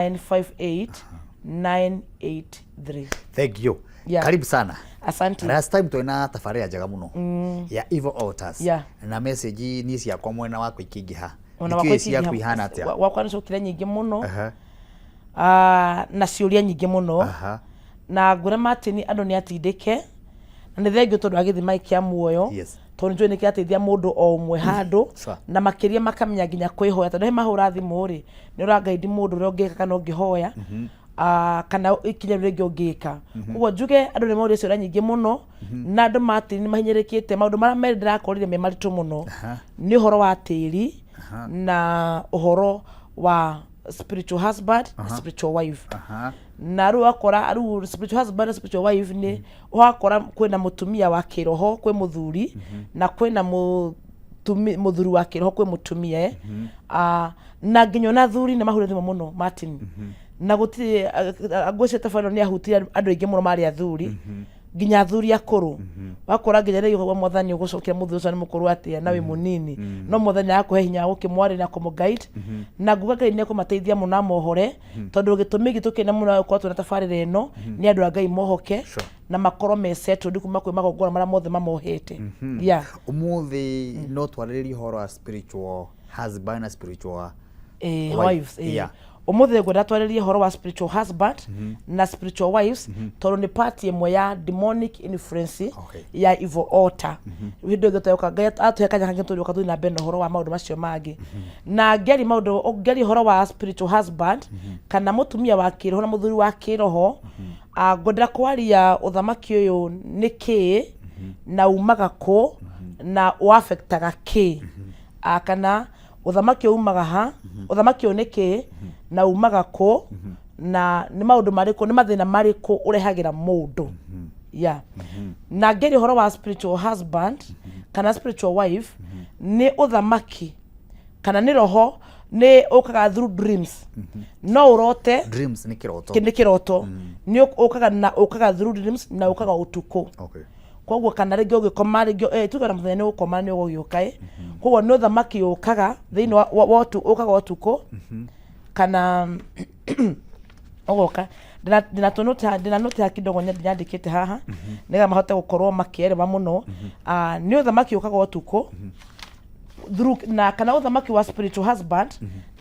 958 983. Thank you. Yeah. Karibu sana. Asante. Last time twina tabarĩra njega mũno ya evil altars. Na message niĩ ciakwa mwena wakwa ikĩingĩha. Ona Nĩkĩĩ wakwa ciaku ikĩingĩha- ihana atĩa? Wakwa nĩcokire nyingĩ mũno. Aha. Ah, na ciũria nyingĩ mũno. Na ngwĩra Martin andũ nĩ atindĩke na nĩ thengio tondũ wa gĩthima kĩa muoyo, tondũ nĩnjũĩ nĩ kĩrateithia mũndũ o ũmwe handũ, na makĩria makamenya nginya kwĩhoya, tondũ he mahũra thimũ rĩ, nĩ ũrangaidi mũndũ ũrĩa ũngĩka kana ũngĩhoya. Ah, kana ikinya rĩu rĩngĩ ũngĩka. Koguo njuge andũ nĩ moria ciũria nyingĩ mũno, na andũ Martin nĩ mahinyĩrĩkĩte. Maũndũ marĩa merĩ ndĩrakorire me maritũ mũno nĩ ũhoro wa tĩri na ũhoro wa spiritual husband na spiritual wife. Na rĩu wakora rĩu spiritual husband na spiritual wife nĩ wakora kwĩna mũtumia wa kĩroho kwĩ mũthuri na kwĩna mũthuri wa kĩroho kwĩ mũtumia, eh? Ah, na nginya ona athuri nĩ mahũrire thimũ mũno, Martin, na gũtirĩ ngwĩciria tabarĩra nĩ ahutirie andũ aingĩ mũno marĩ athuri, nginya athuri akũrũ. Wakora nginya rĩu ũguo Mwathani ũgũcokia mũthuri ũcio nĩ mũkũrũ atĩa na wĩ mũnini, no Mwathani agakũhe hinya wa gũkĩmwarĩria na kũmũ-guide, na nguga Ngai nĩ ekũmateithia mũno amohore, tondũ gĩtũmi gitũ kĩnene mũno gũkorwo twĩna tabarĩra ĩno nĩ andũ a Ngai mohoke na makorwo me settled kuma kwĩ magongona marĩa mothe mamohete, yeah. Ũmũthĩ no twarĩrĩrie ũhoro wa spiritual husband na spiritual wife. Wives, eh. Ũmũthĩ ngwenda twarĩrie ũhoro wa spiritual husband na spiritual wives, tondũ nĩ part ĩmwe ya demonic influence ya evil altar. Hĩndĩ ĩngĩ tũgoka, Ngai atũhe kanya kangĩ, tũrĩũka tũthiĩ na mbere na ũhoro wa maũndũ macio mangĩ. Na ngĩaria maũndũ, ngĩaria ũhoro wa spiritual husband kana mũtumia wa kĩroho na mũthuri wa kĩroho, ah, ngwenda kwaria ũthamaki ũyũ nĩ kĩĩ na umaga kũ na ũafectaga kĩ. Ah, kana ũthamaki ũyũ umaga ha, ũthamaki ũyũ nĩ kĩ na umaga kũ na nĩ maũndũ marĩkũ, nĩ mathĩna marĩkũ ũrehagĩra mũndũ, yeah. Na ngĩaria ũhoro wa spiritual husband kana spiritual wife, nĩ ũthamaki kana nĩ roho nĩ ũkaga through dreams. No ũrote. Dreams nĩ kĩroto. Nĩ kĩroto. Nĩ ũkaga na ũkaga through dreams na ũkaga ũtukũ. Koguo kana rĩngĩ ũgĩkoma, rĩngĩ tuge na mũthenya nĩ ũgũkoma, nĩ ũgũgĩũka, ĩ. Koguo nĩ ũthamaki ũkaga thĩinĩ wa ũkaga ũtukũ kana ũgoka. Ndĩna tũnũti, ndĩna nũti haha kidogo nyandĩkĩte haha nĩgetha mahote gũkorwo makĩerewa mũno. Ah, nĩ ũthamaki ũkaga ũtukũ through na kana ũthamaki wa spiritual husband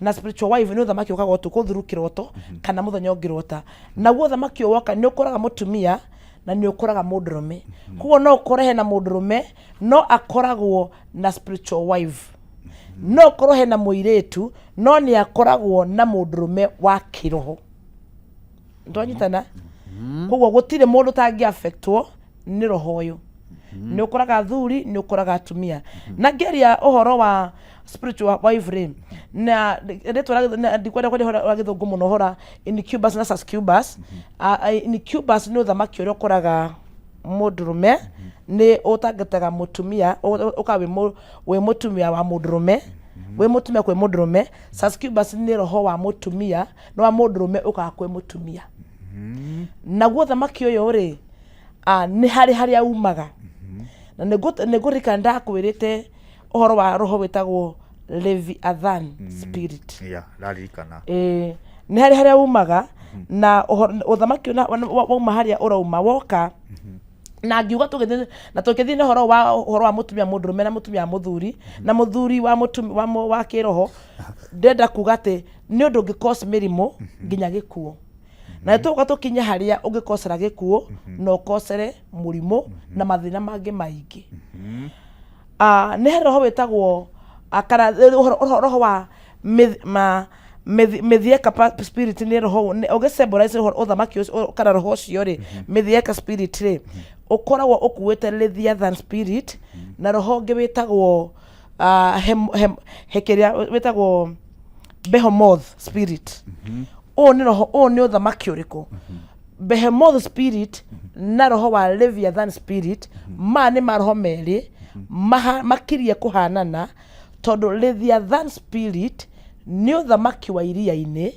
na spiritual wife nĩ ũthamaki ũkaga ũtukũ through kĩroto kana mũthenya ũngĩrota. Naguo ũthamaki ũyũ woka nĩ ũkoraga mũtumia na nĩ ũkoraga mũndũrũme. Koguo no ũkore hena mũndũrũme no akoragwo na spiritual wife, no ũkorwo hena mũirĩtu no nĩ akoragwo na mũndũrũme wa kĩroho. Twanyitana? Koguo gũtirĩ mũndũ ũtangĩ affectwo nĩ roho ũyũ. Nĩ ũkoraga athuri, nĩ ũkoraga atumia. Na ngĩaria ũhoro wa spiritual wife rĩ, na rĩtwa ndikwenda kwaria ũhoro wa Gĩthũngũ mũno, ũhoro incubus na succubus. Ah, ah, incubus nĩ ũthamaki ũrĩa ũkoraga mũndũrũme nĩ ũtangĩtaga mũtumia, ũkaga wĩ mũtumia wa mũndũrũme, wĩ mũtumia kwĩ mũndũrũme. Succubus nĩ roho wa mũtumia, nĩ wa mũndũrũme ũkaga kwĩ mũtumia. Naguo thamaki ũyũ rĩ, ah, nĩ harĩ harĩa umaga na nĩ ngũririkana ndakwĩrĩte ũhoro wa roho wĩtagwo Leviathan spirit. Yeah, ndaririkana. Ĩĩ, nĩ harĩ harĩa umaga na ũthamaki ũyũ wauma harĩa ũrauma woka. Na ngiuga tũgĩthiĩ na tũgĩthiĩ na ũhoro wa mũtumia mũndũrũme na mũtumia wa mũthuri na mũthuri wa mũtumi wa kĩroho. Ndĩrenda kuga atĩ nĩ ũndũ ũngĩ cause mĩrimũ nginya gĩkuũ, na nĩ tũgũka tũkinye harĩa ũngĩkocera gĩkuũ na ũkocere mũrimũ na mathĩna mangĩ maingĩ. Ah, nĩ harĩ roho wĩtagwo, ah, kana roho wa Mĩthieka spirit. Nĩ roho ũgĩ symbolize ũthamaki ũcio kana roho ũcio rĩ, Mĩthieka spirit rĩ, ũkoragwo ũkuĩte Leviathan spirit na roho ũngĩ wĩtagwo, ah, kĩrĩa wĩtagwo Behemoth spirit. Ũyũ nĩ roho, ũyũ nĩ ũthamaki ũrĩkũ? Behemoth spirit na roho wa Leviathan spirit, maya nĩ maroho merĩ makirie kũhanana, tondũ Leviathan spirit nĩ ũthamaki wa iria-inĩ.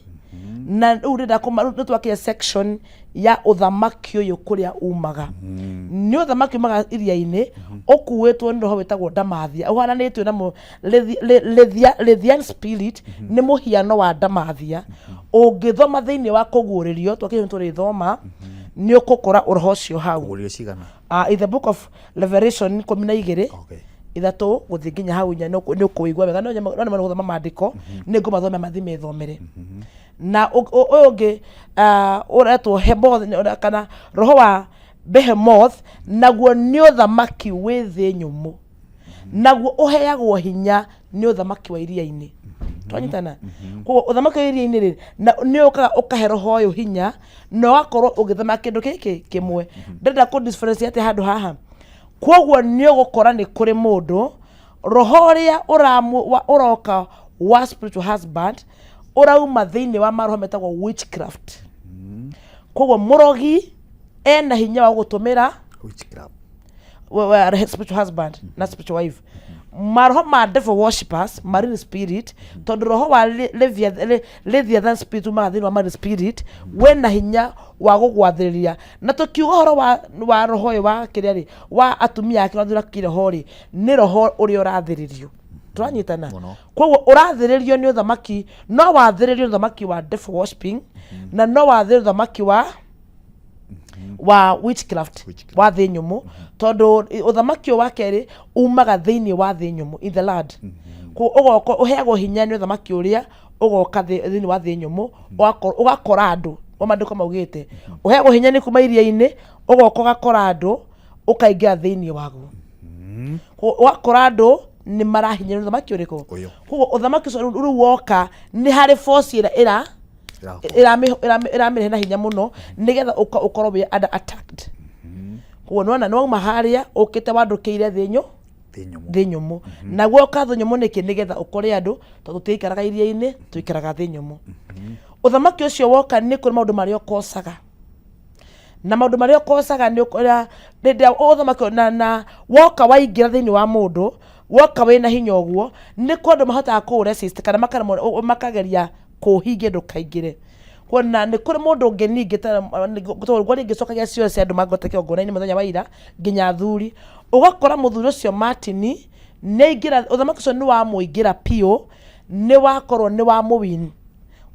Na rĩu ndĩrenda nĩ twakinya section ya ũthamaki ũyũ kũrĩa umaga. Nĩ ũthamaki umaga iria-inĩ, ũkuĩtwo nĩ roho wĩtagwo ndamathia, ũhananĩtio na Leviathan spirit, nĩ mũhiano wa ndamathia. Ũngĩthoma thĩinĩ wa kũguũrĩrio, twakinya nĩ tũrĩthoma, nĩ ũkũkora ũroho ũcio hau. Kũguũrĩrio cigana? In the book of Revelation 12 3 gũthiĩ nginya hau 4, nĩ ũkũigua wega. No nĩ gũthoma maandĩko, nĩ ngũmathomera mathiĩ methomere. Na ũyũ ũngĩ ũretwo Heboth, kana roho wa Behemoth, naguo nĩ ũthamaki wĩ thĩ nyũmũ, naguo ũheagwo hinya nĩ ũthamaki wa iria-inĩ. Twanyitana? Koguo ũthamaki wa iria-inĩ rĩ, na nĩ ũkaga ũkahe roho ũyũ hinya na ũgakorwo ũgĩthama kĩndũ gĩkĩ kĩmwe. Ndĩrenda kũ differentiate handũ haha. Koguo nĩ ũgũkora nĩ kũrĩ mũndũ roho ũrĩa ũroka wa spiritual husband ũrauma thĩinĩ wa maroho metagwo witchcraft. Koguo mũrogi ena hinya wa gũtũmĩra Witchcraft. Spiritual husband na spiritual wife, maroho ma devil worshippers, marine spirit, tondũ roho wa Leviathan spirit umaga thĩinĩ wa marine spirit, wĩna hinya wa gũgwathĩrĩria. Na tũkiuga ũhoro wa roho ũyũ wa kĩrĩa rĩ, wa atumia ake athuri a kĩroho rĩ, nĩ roho ũrĩa ũrathĩrĩrio. Tũranyitana? Mũno. Koguo ũrathĩrĩrio nĩ ũthamaki, no wathĩrĩrio nĩ ũthamaki wa devil worshiping, na no wathĩrĩrio ũthamaki wa witchcraft, Witchcraft. Wa thĩ nyũmũ, tondũ ũthamaki ũyũ wa kerĩ umaga thĩinĩ wa thĩ nyũmũ, in the land. Koguo ũgoka ũheagwo hinya nĩ ũthamaki ũrĩa ũgoka thĩinĩ wa thĩ nyũmũ, ũgakora andũ o maandĩko maugĩte ũheagwo hinya nĩ kuma iria-inĩ, ũgoka ũgakora andũ, ũkaingĩra thĩinĩ waguo. Koguo ũgakora andũ nĩ marahinyĩrĩrio ũthamaki ũrĩkũ? Ũyũ. Koguo ũthamaki ũcio rĩu woka, nĩ harĩ force ĩrĩa ĩramĩrehe na hinya mũno, nĩgetha ũkorwo wĩ under attacked. Koguo nĩwona nĩwauma harĩa ũkĩte wandũkĩire thĩ nyũ Thĩ nyũmũ. Thĩ nyũmũ. Naguo ũka thĩ nyũmũ nĩkĩ? Nĩgetha ũkore andũ, tondũ tũtiikaraga iria-inĩ, tũikaraga thĩ nyũmũ. Ũthamaki ũcio woka, nĩ kũrĩ maũndũ marĩa ũkocaga, na maũndũ marĩa ũkocaga nĩ ũkora rĩrĩa ũthamaki na woka waingĩra thĩinĩ wa mũndũ, woka wĩna hinya ũguo, nĩ kũrĩ andũ mahotaga kũ resist kana makaremwo, makageria kũũhingia ndũkaingĩre. Kuona nĩ kũrĩ mũndũ ũngĩ ningĩ tondũ ngwari ngĩcokagia ciũria cia andũ mangwete kĩgongona-inĩ mũthenya wa ira, nginya athuri, ũgakora mũthuri ũcio Martin nĩ aingĩra ũthamaki ũcio, nĩ wamũingĩra biũ, nĩ wakorwo nĩ wamũwin.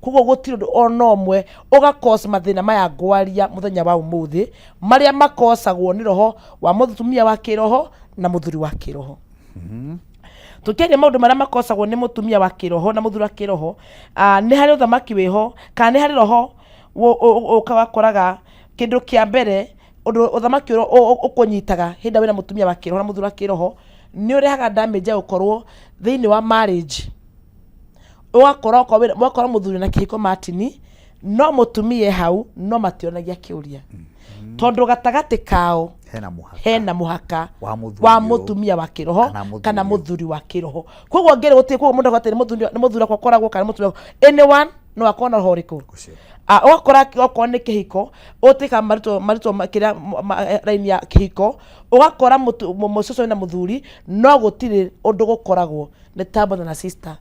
Koguo gũtirĩ ũndũ ona ũmwe ũga cause mathĩna maya ngwaria mũthenya wa ũmũthĩ, marĩa makosagwo nĩ roho wa mũtumia wa kĩroho na mũthuri wa kĩroho. Tũkĩaria maũndũ marĩa makosagwo nĩ mũtumia wa kĩroho na mũthuri wa kĩroho, nĩ harĩ ũthamaki wĩho kana nĩ harĩ roho ũkaga wakoraga. Kĩndũ kĩa mbere, ũndũ ũthamaki ũrĩa ũkũnyitaga hĩndĩ ĩrĩa wĩna mũtumia wa kĩroho na mũthuri wa kĩroho, nĩ ũrehaga damage ya gũkorwo thĩinĩ wa marriage. Ũgakora okorwo ũgakora mũthuri na kĩhiko Martin, no mũtumia e hau, no mationagia kĩũria, tondũ gatagatĩ kao hena mũhaka. Hena mũhaka wa mũthuri wa ũyũ, mũtumia wa kĩroho kana mũthuri kana ũyũ. Mũthuri wa kĩroho. Koguo ngĩrĩ gũtirĩ, koguo mũndũ atĩ nĩ mũthuri akwa akoragwo kana mũtumia, anyone no akorwo na roho ũrĩkũ. Ũcio. Ũgakora okorwo nĩ kĩhiko, ũtuĩka marutwo marutwo kĩrĩa raini ya kĩhiko, ũgakora mũcũcũ na mũthuri, no gũtirĩ ũndũ gũkoragwo, nĩ ta brother na sister.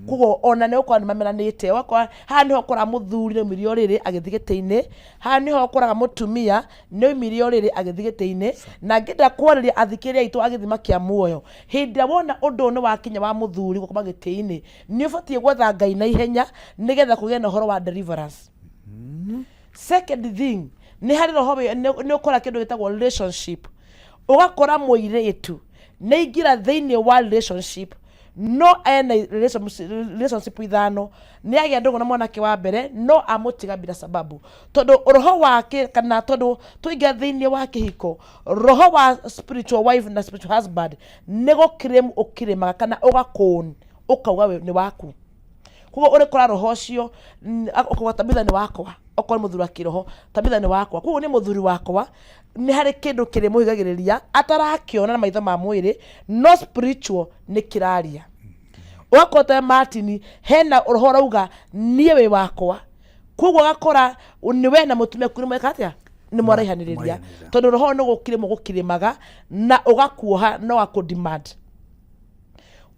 Koguo ona nĩ ũgũkora nĩ mameranĩte. Ũgakora haha nĩho ũkoraga mũthuri nĩ oimire ũrĩrĩ agĩthiĩ gĩtĩ-inĩ, haha nĩho ũkoraga mũtumia nĩ oimire ũrĩrĩ agĩthiĩ gĩtĩ-inĩ. Na ngĩenda kwarĩria athikĩrĩria aitũ a Gĩthima kĩa Muoyo, hĩndĩ ĩrĩa wona ũndũ ũyũ nĩ wakinya wa mũthuri gũkoma gĩtĩ-inĩ, nĩ ũbatiĩ gwetha Ngai na ihenya, nĩgetha kũgĩe na ũhoro wa deliverance. Second thing, nĩ harĩ roho nĩ ũkora kĩndũ gĩtagwo relationship. Ũgakora mũirĩtu nĩ aingĩra thĩinĩ wa relationship, no ena relationship ithano, nĩ agĩa ndũgũ na mwanake wa mbere, no amũtiga bila sababu, tondũ roho wake, kana tondũ twaingĩra thĩinĩ wa kĩhiko, roho wa spiritual wife na spiritual husband nĩ gũkirĩmu ũkirĩmaga kana ũgakũn ũkauga we nĩ waku. Koguo ũrĩkora roho ũcio ũkauga Tabitha nĩ wakwa, okorwo nĩ mũthuri wa kĩroho, Tabitha nĩ wakwa, koguo nĩ mũthuri wakwa. Nĩ harĩ kĩndũ kĩrĩmũhigagĩrĩria atarakĩona na maitho ma mwĩrĩ, no spiritual nĩ kĩraria. Ũgakora ta Martin hena roho ũrauga niĩ wĩ wakwa. Koguo ũgakora nĩ we na mũtumia kuri mweka atĩa, nĩ mwaraihanĩrĩria, Mwaraihanĩrĩria. Tondũ roho nĩ gũkirĩmwo gũkirĩmaga na ũgakuoha no akũ demand.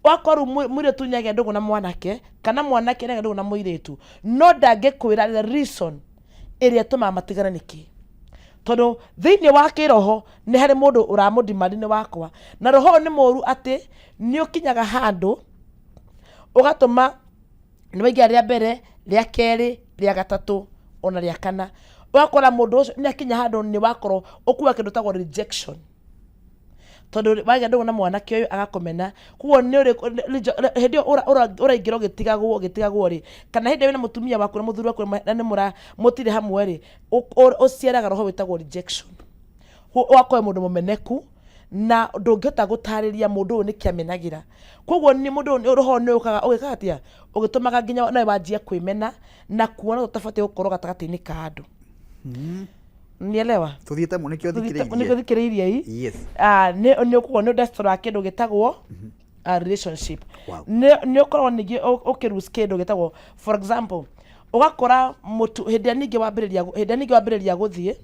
Wakorwo rĩu mũirĩtu nĩagĩa ndũgũ na mwanake kana mwanake nĩagĩa ndũgũ na mũirĩtu, no ndangĩkwĩra the reason ĩrĩa ĩtũmaga matigane nĩkĩ. Tondũ thĩinĩ wa kĩroho nĩ harĩ mũndũ ũramũdimandi nĩ wakwa, na roho ũyũ nĩ mũru atĩ nĩ ũkinyaga handũ ũgatũma nĩ waingĩra rĩa mbere, rĩa kerĩ, rĩa gatatũ ona rĩa kana, ũgakora mũndũ ũcio nĩ akinya handũ nĩ wakorwo ũkuaga kĩndũ gĩtagwo rejection. Tondũ wagĩa ndũgũ na mwanake ũyũ agakũmena, koguo nĩ ũrĩ hĩndĩ ĩyo ũraingĩra ũgĩtigagwo ũgĩtigagwo rĩ, kana hĩndĩ ĩrĩa wĩna mũtumia waku na mũthuri waku na nĩ mũra mũtirĩ hamwe rĩ, ũciaraga roho wĩtagwo rejection. Ũgakorwo wĩ mũndũ mũmeneku na ndũngĩhota gũtarĩria mũndũ ũyũ nĩkĩ amenagĩra. Koguo nĩ mũndũ ũyũ roho nĩ ũkaga ũgĩkaga atĩa, ũgĩtũmaga nginya nawe wanjie kwĩmena na kuona ta ũtabatiĩ gũkorwo gatagatĩ-inĩ ka andũ. Nielewa? Tuthiĩte mũno nĩkĩo Tuthiĩte- nĩkĩo thikĩrĩirie. thikĩrĩirie i Yes. Ah, nĩ nĩ ũkũgwo nĩ ũdestroya kĩndũ gĩtagwo relationship. Wow. Nĩ nĩ ũkoragwo ningĩ ũkĩ lose kĩndũ gĩtagwo, for example, ũgakora mũtu hĩndĩ ĩrĩa ningĩ wambĩrĩria hĩndĩ ĩrĩa ningĩ wambĩrĩria gũthiĩ,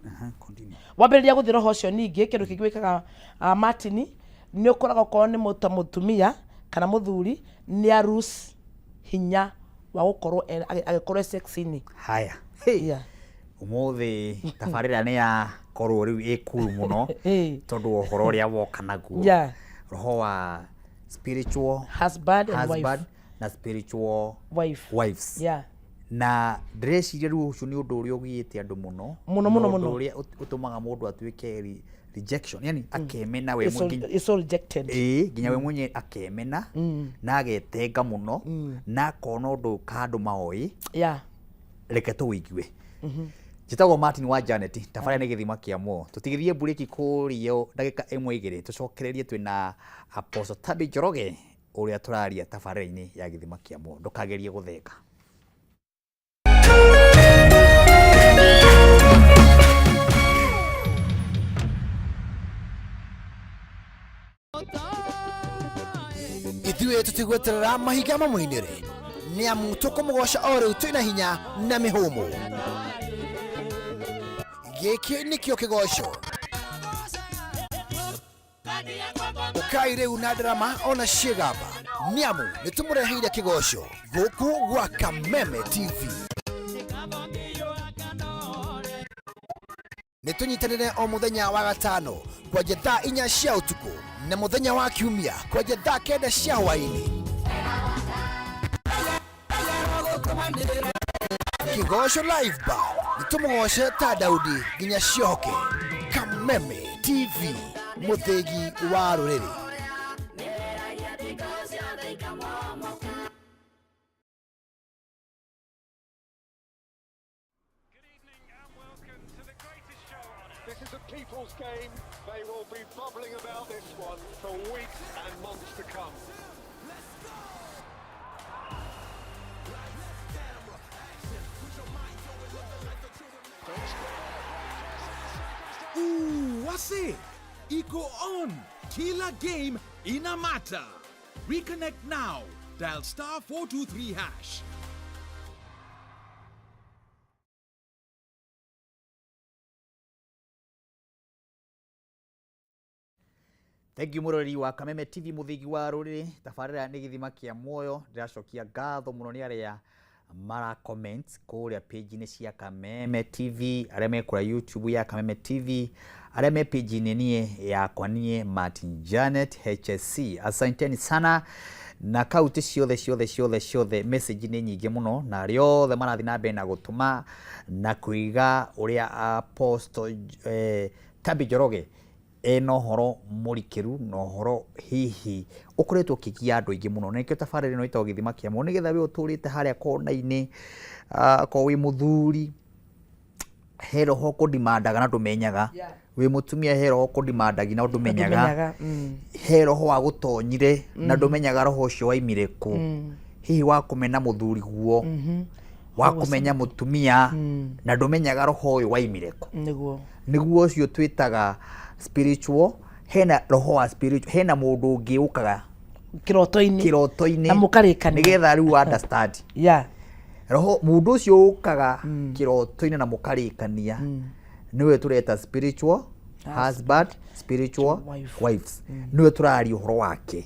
Aha, continue. wambĩrĩria gũthiĩ roho ũcio ningĩ kĩndũ kĩngĩ wĩkaga, Martin, nĩ ũkoraga okorwo nĩ ta mũtumia kana mũthuri nĩ a lose hinya wa gũkorwo agĩkorwo e sex-inĩ. Haya. Hey. Yeah. Ũmũthĩ tabarĩra nĩ yakorwo rĩu ĩ cool mũno tondũ wa ũhoro ũrĩa woka naguo. Yeah. Roho wa spiritual husband and husband wife. Na spiritual wife. Wives. Yeah. Na ndĩreciria rĩu ũcio nĩ ũndũ ũrĩa ũgiĩte andũ mũno. Mũno, mũno, Na mũno. ũndũ ũrĩa ũtũmaga mũndũ atuĩke rejection, yani akemena we It's so, mwenyewe. It's so rejected. Ĩĩ, nginya we mwenyewe akemena na agetenga mũno na akona ũndũ kandũ maoĩ. Reke tũwĩigue. Njĩtagwo Martin wa Janet, tabarĩra nĩ gĩthima kĩa muoyo. Tũtigĩthiĩ mburĩki kũrĩa ndagĩka ĩmwe igĩrĩ, tũcokererie twĩna Apostle Tabi Njoroge ũrĩa tũraria tabarĩra-inĩ ya gĩthima kĩa muoyo. Ndũkagerie gũthenga. Ithuĩ tũtigweterera mahinga mamũinĩre, nĩ amu tũkũmũgoca o rĩu twĩna hinya na mĩhũmũ. Gĩkĩ nĩkĩo kĩgoco. Ũkai rĩu na ndarama ona ciĩgamba, nĩ amu nĩ tũmũreheire kĩgoco gũkũ gwa Kameme TV. Nĩ tũnyitanĩre o mũthenya wa gatano kwanja thaa 4 cia ũtukũ na mũthenya wa kiumia kwanja thaa 9 cia hwaĩ-inĩ. Kĩgoco Live Band, nĩ tũmũgoce ta Daudi nginya ciohoke. Kameme TV, mũthĩgi wa rũrĩrĩ. This is a people's game. They will be bubbling about this one for weeks and months to come. Ooh, wase iko on. Kila game ina matter. Reconnect now. Dial *423#. Thank you mũroreri wa Kameme TV, mũthingi wa rũrĩrĩ. Tabarĩra nĩ gĩthima kĩa muoyo. Ndĩracokia ngatho mũno nĩ arĩa mara comment kũrĩa page-inĩ cia Kameme TV, arĩa me kũrĩa YouTube ya Kameme TV, arĩa me page-inĩ niĩ yakwa niĩ Martin Janet HSC. Asanteni sana na kaunti ciothe ciothe ciothe ciothe, message nĩ nyingĩ mũno na arĩa othe marathiĩ na mbere na gũtũma na kũiga ũrĩa Apostle Tabi Njoroge ena ũhoro mũrikĩru na ũhoro hihi ũkoretwo ũkĩgia andũ aingĩ mũno, na nĩkĩo tabarĩra ĩno ĩtagwo gĩthima kĩa muoyo, nĩgetha we ũtũrĩte harĩa kona-inĩ, akorwo wĩ mũthuri he roho ũkũdimandaga na ndũmenyaga, wĩ mũtumia he roho ũkũdimandagi na ndũmenyaga, Ndũmenyaga, he roho wagũtonyire na ndũmenyaga roho ũcio waimire kũ, hihi wakũmena mũthuri guo, wakũmenya mũtumia na ndũmenyaga roho ũyũ waimire kũ. Nĩguo. Nĩguo ũcio twĩtaga spiritual. Hena roho wa spiritual, hena mũndũ ũngĩ ũkaga kĩroto-inĩ kĩroto-inĩ na mũkarĩkania nĩgetha rĩu understand roho mũndũ ũcio ũkaga kĩroto-inĩ na mũkarĩkania nĩwe tũreta spiritual husband, spiritual wife. Wives, nĩwe tũraria ũhoro wake.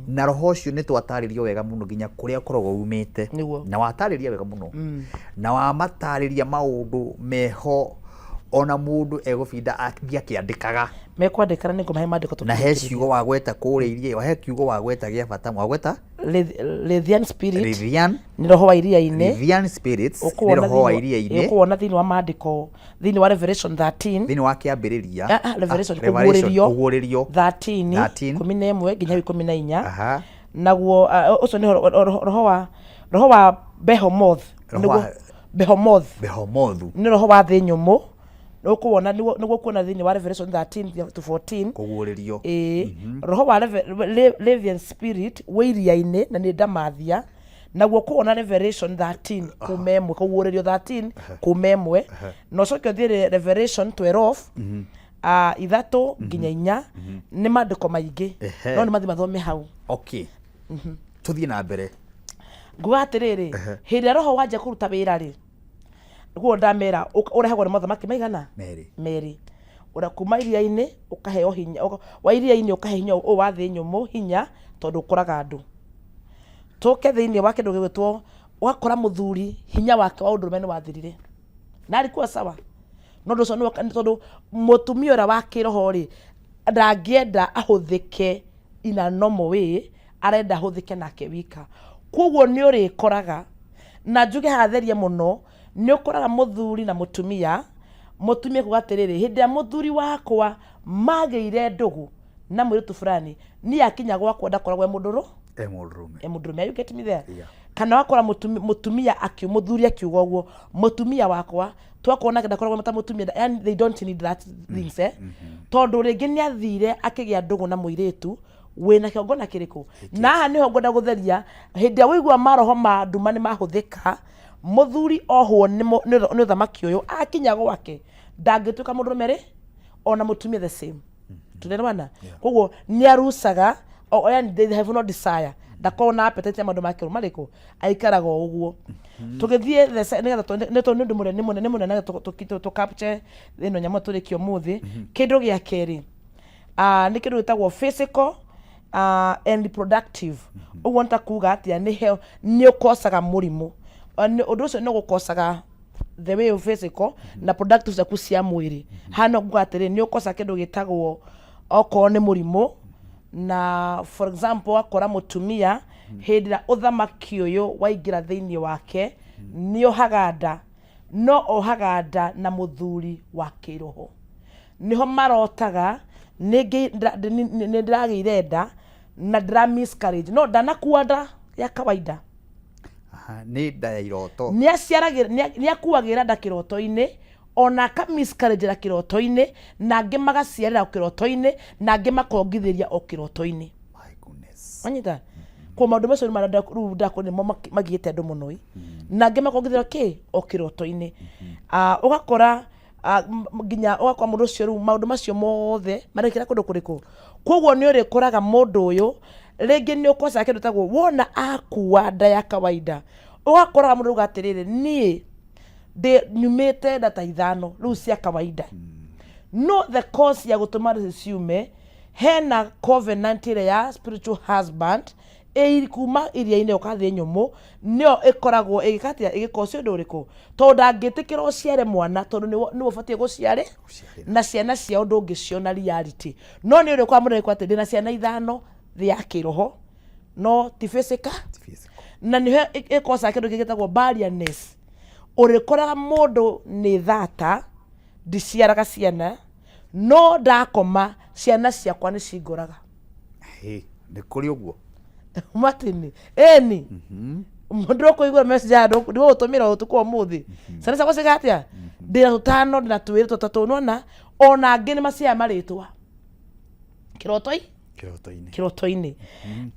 Na roho ũcio nĩ twatarĩrio wega mũno nginya kũrĩa ũkoragwo umĩte. Nĩguo. Na watarĩria wega mũno. Na wamatarĩria maũndũ meho ona mũndũ egũbinda athiĩ akĩandĩkaga. Mekwandĩkana nĩ ngũmahe maandĩko. Na he ciugo wagweta kũrĩa iria, he kiugo wagweta gĩa bata, wagweta Levian spirit. Levian. Nĩ roho wa iria-inĩ. Levian spirits nĩ roho wa iria-inĩ. Ũkũwona thĩinĩ wa maandĩko, thĩinĩ wa Revelation 13. Thĩinĩ wa Kĩambĩrĩria. Ah, ah, Revelation. Ah, Revelation, Kũguũrĩrio. Kũguũrĩrio. 13. 13. 11 nginya 14. Naguo ah, ũcio nĩ roho wa Behemoth. Roho wa- Behemoth. Behomothu. Nĩ roho wa thĩ nyũmũ. Nĩũkũwona, nĩguo kuona thĩinĩ wa Revelation 13 to 14. Kũguũrĩrio. Ĩĩ, roho wa Levian spirit wĩ iria-inĩ na nĩ ndamathia, naguo kuona Revelation 13 kuma 1, Kũguũrĩrio 13 kuma 1, na ũcoke ũthiĩ Revelation 12 3 nginya 4. Nĩ maandĩko maingĩ. No nĩ mathiĩ mathome hau. Okay, tũthiĩ na mbere. Nguga atĩrĩrĩ, hĩndĩ ĩrĩa roho wanjia kũruta wĩra rĩ, guo ndamera ũrehagwo nĩ mothamaki maigana? Merĩ. Merĩ. Ũrĩa kuma iria-inĩ ũkaheo hinya, wa iria-inĩ ũkahe hinya ũyũ wa thĩ nyũmũ hinya, tondũ ũkoraga andũ. Tũke thĩinĩ wa kĩndũ gĩgwĩtwo, ũgakora mũthuri hinya wake wa ũndũrũme nĩ wathirire na alikuwa sawa, no ũndũ ũcio nĩ tondũ mũtumia ũrĩa wa kĩroho rĩ, ndangĩenda ahũthĩke in a normal way, arenda ahũthĩke nake wika. Koguo nĩ ũrĩkoraga, na njuge hatherie mũno, nĩ ũkoraga mũthuri na mũtumia, mũtumia kuga atĩrĩrĩ, hĩndĩ ĩrĩa mũthuri wakwa magĩire ndũgũ na mũirĩtu fulani, niĩ akinya gwakwa ndakoragwo e mũndũrũ E mũndũrũme. E mũndũrũme. Are you getting me there? Yeah. Kana wakora mũtumia mũthuri akiuga ũguo, mũtumia wakwa twakorwo nake ndakoragwo ta mũtumia, yani they don't need that things, eh, tondũ rĩngĩ nĩ athire akĩgĩa ndũgũ na mũirĩtu wĩna kĩongo na kĩrĩkũ. Na haha nĩho ngwenda gũtheria, hĩndĩ ĩrĩa wĩigua maroho ma nduma nĩ mahũthĩka, mũthuri ohwo nĩ ũthamaki ũyũ, akinya gwake ndangĩtuĩka mũndũrũme rĩ, ona mũtumia the same. Tunaelewana? Koguo nĩ arucaga yani they have no desire, ndakorwo na appetite ya maũndũ ma kĩrũ marĩkũ, aikaraga o ũguo. Tũgĩthiĩ nĩgetha nĩ tondũ nĩ ũndũ mũnene, nĩ mũnene, nĩ mũnene, tũ capture ĩno nyamũ tũrĩkie ũmũthĩ. Kĩndũ gĩa kerĩ nĩ kĩndũ gĩtagwo physical and reproductive. Ũguo nĩ ta kuga atĩa? Nĩ he nĩ ũkocaga mũrimũ. Ũndũ ũcio nĩ ũgũkocaga the way of physical na productive ciaku cia mwĩrĩ. Haha no kuga atĩrĩ, nĩ ũkoca kĩndũ gĩtagwo okorwo nĩ mũrimũ, na for example wakora mũtumia hĩndĩ ĩrĩa ũthamaki ũyũ waingĩra thĩinĩ wake, nĩ ohaga nda, no ohaga nda na mũthuri wa kĩroho, nĩho marotaga nĩ ndĩragĩire nda na ndĩra miscarriage, no ndanakua nda ya kawaida. Aha, nĩ nda ya iroto. Nĩ aciaragĩra, nĩ akuagĩra nda kĩroto-inĩ, ona aka miscarriage kĩroto-inĩ, na angĩ magaciarĩra kĩroto-inĩ, na angĩ makongithĩria o kĩroto-inĩ. My goodness. Wanyita ko maũndũ macio nĩ marĩa rĩu ndakũ nĩmo magiĩte andũ mũno ĩ, na angĩ makongithĩria kĩ o kĩroto-inĩ. Ah, ũgakora nginya ũgakora mũndũ ũcio rĩu maũndũ macio mothe marekĩra kũndũ kũrĩkũ. Koguo nĩ ũrĩkoraga mũndũ ũyũ rĩngĩ nĩ ũkocaga kĩndũ tagwo wona akua nda ya kawaida, ũgakoraga mũndũ auga atĩrĩrĩ, niĩ ndĩ nyumĩte nda ta 5 rĩu cia kawaida, no the cause ya gũtũma rĩu ciume, hena covenant ĩrĩa ya spiritual husband ĩ kuma iria-inĩ ũka thĩ nyũmũ, nĩyo ĩkoragwo ĩgĩka atĩa, ĩgĩkocia ũndũ ũrĩkũ, tondũ ndangĩtĩkĩra ũciare mwana, tondũ nĩwe ũbatiĩ gũciare. Gũciarĩra. Na ciana ciao ndũngĩciona reality, no nĩ ũrĩkwa mũndũ atĩ ndĩna ciana 5 thĩ ya kĩroho, no ti physical. Ti physical. Na nĩho ĩkocaga kĩndũ kĩngĩ gĩtagwo barrierness. Ũrĩkoraga mũndũ nĩ thata, ndiciaraga ciana, no ndakoma ciana ciakwa nĩ cingoraga. Hĩ, nĩ kũrĩ ũguo. Martin, ĩni mũndũ ũkũigua message ya ndĩgũgũtũmĩra ũtukũ wa ũmũthĩ, ciana ciakwa ciĩka atĩa, ndĩna tũtano, ndĩna twĩrĩ, tũtatũ, nona ona angĩ nĩ maciaya marĩtwa kĩrotoi. Kĩroto-inĩ. Kĩroto-inĩ.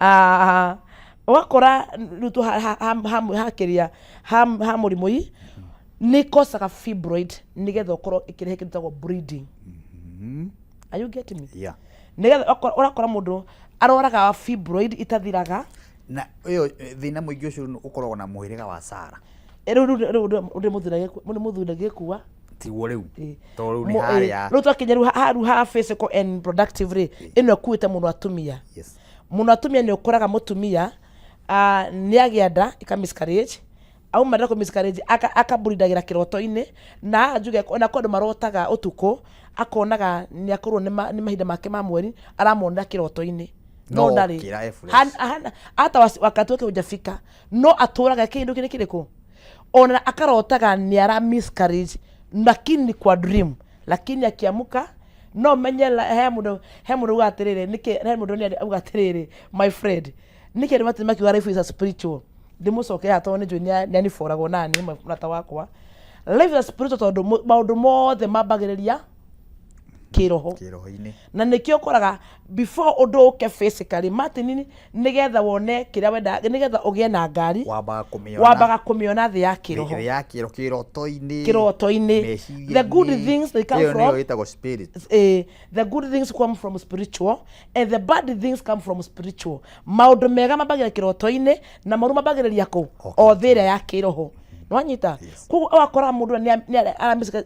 Ah, ũgakora rĩu tu hakĩria ha mũrimũ i nĩ ikocaga fibroid, nĩgetha ũkorwo ĩkĩrehe kĩndũ gĩtagwo bleeding. Are you getting me? Yeah. Nĩgetha ũrakora mũndũ arwaraga fibroid itathiraga. Na ũyũ thĩna mũingĩ ũcio ũkoragwo na mũhĩrĩga wa Sara. Eh, rĩu nĩ mũthuri agĩkua. Tiguo rĩu. Ĩ. Tondũ rĩu nĩ harĩa. Rĩu twakinya rĩu rĩu ha physical and productive rĩ, ĩno ĩkuĩte mũno atumia. Mũno atumia nĩ ũkoraga mũtumia nĩ agĩa nda ĩka miscarriage, auma nda kũ miscarriage akaburindagĩra kĩroto-inĩ, na haha njuge ona kwĩ andũ marotaga ũtukũ, akonaga nĩ akorwo nĩ mahinda make ma mweri, aramonera kĩroto-inĩ. No No ndarĩ. okĩra e fresh. Hata wakati wake hujafika, no atũraga kĩndũ kĩrĩ kĩrĩkũ? Ona akarotaga nĩ ara miscarriage, lakini ni kwa dream, lakini akiamuka no menye he mũndũ uga atĩrĩrĩ, nĩkĩ he mũndũ nĩ auga atĩrĩrĩ, my friend, nĩkĩ andũ matirĩ makiuga life is a spiritual? Ndĩmũcokere haha tondũ nĩ njũĩ nĩ aniboragwo nani mũrata wakwa. Life is a spiritual tondũ maũndũ mothe mambagĩrĩria kĩroho. Kĩroho-inĩ. Na nĩkĩo ũkoraga before ũndũ ũke physically, Martin, nĩgetha wone kĩrĩa wenda, nĩgetha ũgĩe na ngari, wambaga kũmĩona. Wambaga kũmĩona thĩ ya kĩroho. Thĩ ya kĩro kĩroto-inĩ. Kĩroto-inĩ. The good things, they come Ĩyo from nĩyo ĩtagwo spirit. The good things come from spiritual and the bad things come from spiritual. Maũndũ mega mambagĩrĩria kĩroto-inĩ na moru mambagĩrĩria kũ? O thĩ ĩrĩa ya kĩroho. Nĩwanyita? Koguo ũgakora mũndũ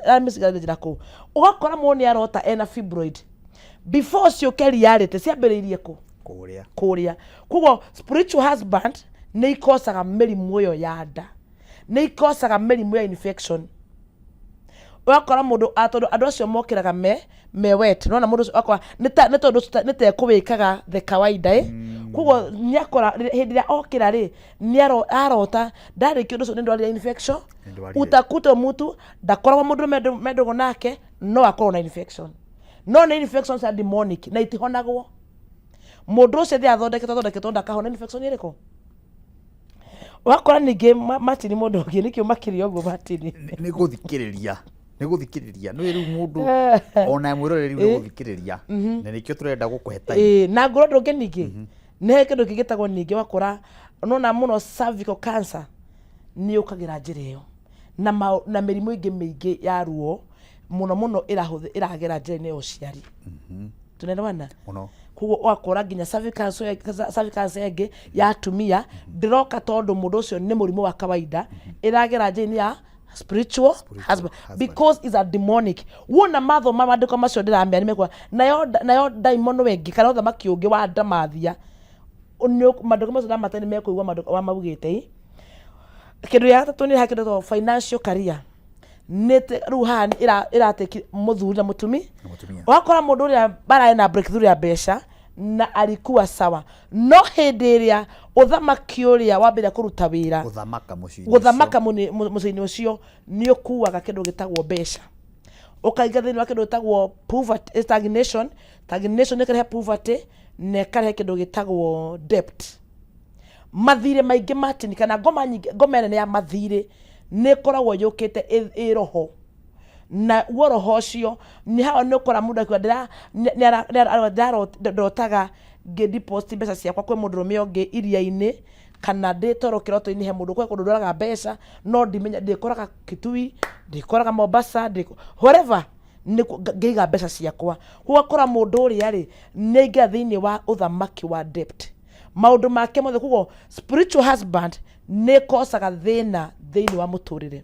aramĩcigarĩria njĩra kũu. Ũgakora mũndũ nĩ arota ena fibroid, before ciũke reality ciambĩrĩirie kũ? Kũrĩa. Kũrĩa. Koguo spiritual husband nĩ ikocaga mĩrimũ ĩyo ya nda, nĩ ikocaga mĩrimũ ya infection. Ũgakora mũndũ tondũ andũ acio mokĩraga me wet, nona mũndũ ũcio akora nĩ tondũ ũcio nĩ ta ekũwĩkaga the kawaida ĩ. Koguo nĩ akora hĩndĩ ĩrĩa okĩra rĩ, nĩ arota ndarĩkia ũndũ ũcio, nĩ ndwarire infection. Nĩ ndwarire. Utakuta mũtu ndakoragwo mũndũ mendũgũ nake, no akorwo na infection, no nĩ infection cia demonic na itihonagwo. Mũndũ ũcio thĩ athondeketwo ndakahona. Infection ĩrĩkũ? Ũgakora ningĩ Martin, mũndũ ũngĩ nĩkĩo makĩria ũguo, Martin. Nĩ gũthikĩrĩria, nĩ gũthikĩrĩria, nĩ rĩu mũndũ ona mwĩroreri nĩ gũthikĩrĩria, na nĩkĩo tũrenda gũkũhe time. Ĩĩ, na ngũrwo ũndũ ũngĩ ningĩ nĩ he kĩndũ kĩngĩ gĩtagwo ningĩ wakora nona mũno cervical cancer nĩ yũkagĩra njĩra ĩyo na mĩrimũ ĩngĩ mĩingĩ ya ruo mũno mũno ĩragera njĩra-inĩ ya ũciari. Tunaelewana? Mũno. Koguo ũgakora nginya cervical cancer ĩngĩ ya atumia ndĩroka tondũ mũndũ ũcio nĩ mũrimũ wa kawaida, ĩragera njĩra-inĩ ya spiritual husband, husband. Because is a demonic. Wona mathoma maandĩko macio ndĩramera nĩmekwa nayo ndaimono ĩngĩ kana ũthamaki ũngĩ wa ndamathia. Maandĩko macio ndamate nĩ mekũigua maandĩko ma maugĩte ĩ. Kĩndũ gĩa gatatũ nĩ kĩndũ gĩtagwo financial career. Nĩ rĩu haha ĩratĩki mũthuri na mũtumi. Na mũtumia. Ũgakora mũndũ ũrĩa bararĩ na breakthrough ya mbeca na alikuwa sawa, no hĩndĩ ĩrĩa ũthamaki ũrĩa wambĩrĩria kũruta wĩra, gũthamaka mũciĩ-inĩ gũthamaka mũciĩ-inĩ ũcio, nĩ ũkuaga kĩndũ gĩtagwo mbeca, ũkaingĩra thĩinĩ wa kĩndũ gĩtagwo poverty, stagnation. Stagnation ĩkarehe poverty na ĩkarehe kĩndũ gĩtagwo debt, mathirĩ maingĩ. Martin, kana ngoma nyingĩ, ngoma nene ya mathirĩ nĩ ĩkoragwo yũkĩte ĩ roho, na guo roho ũcio nĩ hawa nĩ ũkora mũndũ akiuga ndotaga ngĩ deposit mbeca ciakwa kwĩ mũndũrũme ũngĩ iria-inĩ, kana ndĩ toro kĩroto-inĩ he mũndũ kwĩ kũndũ ndoraga mbeca, no ndimenya ndĩkoraga Kitui, ndĩkoraga Mombasa, wherever nĩ ngĩiga mbeca ciakwa. Ũgakora mũndũ ũrĩa rĩ nĩ aingĩra thĩinĩ wa ũthamaki wa debt maũndũ make mothe. Koguo spiritual husband nĩ ĩkocaga thĩna thĩinĩ wa mũtũrĩre.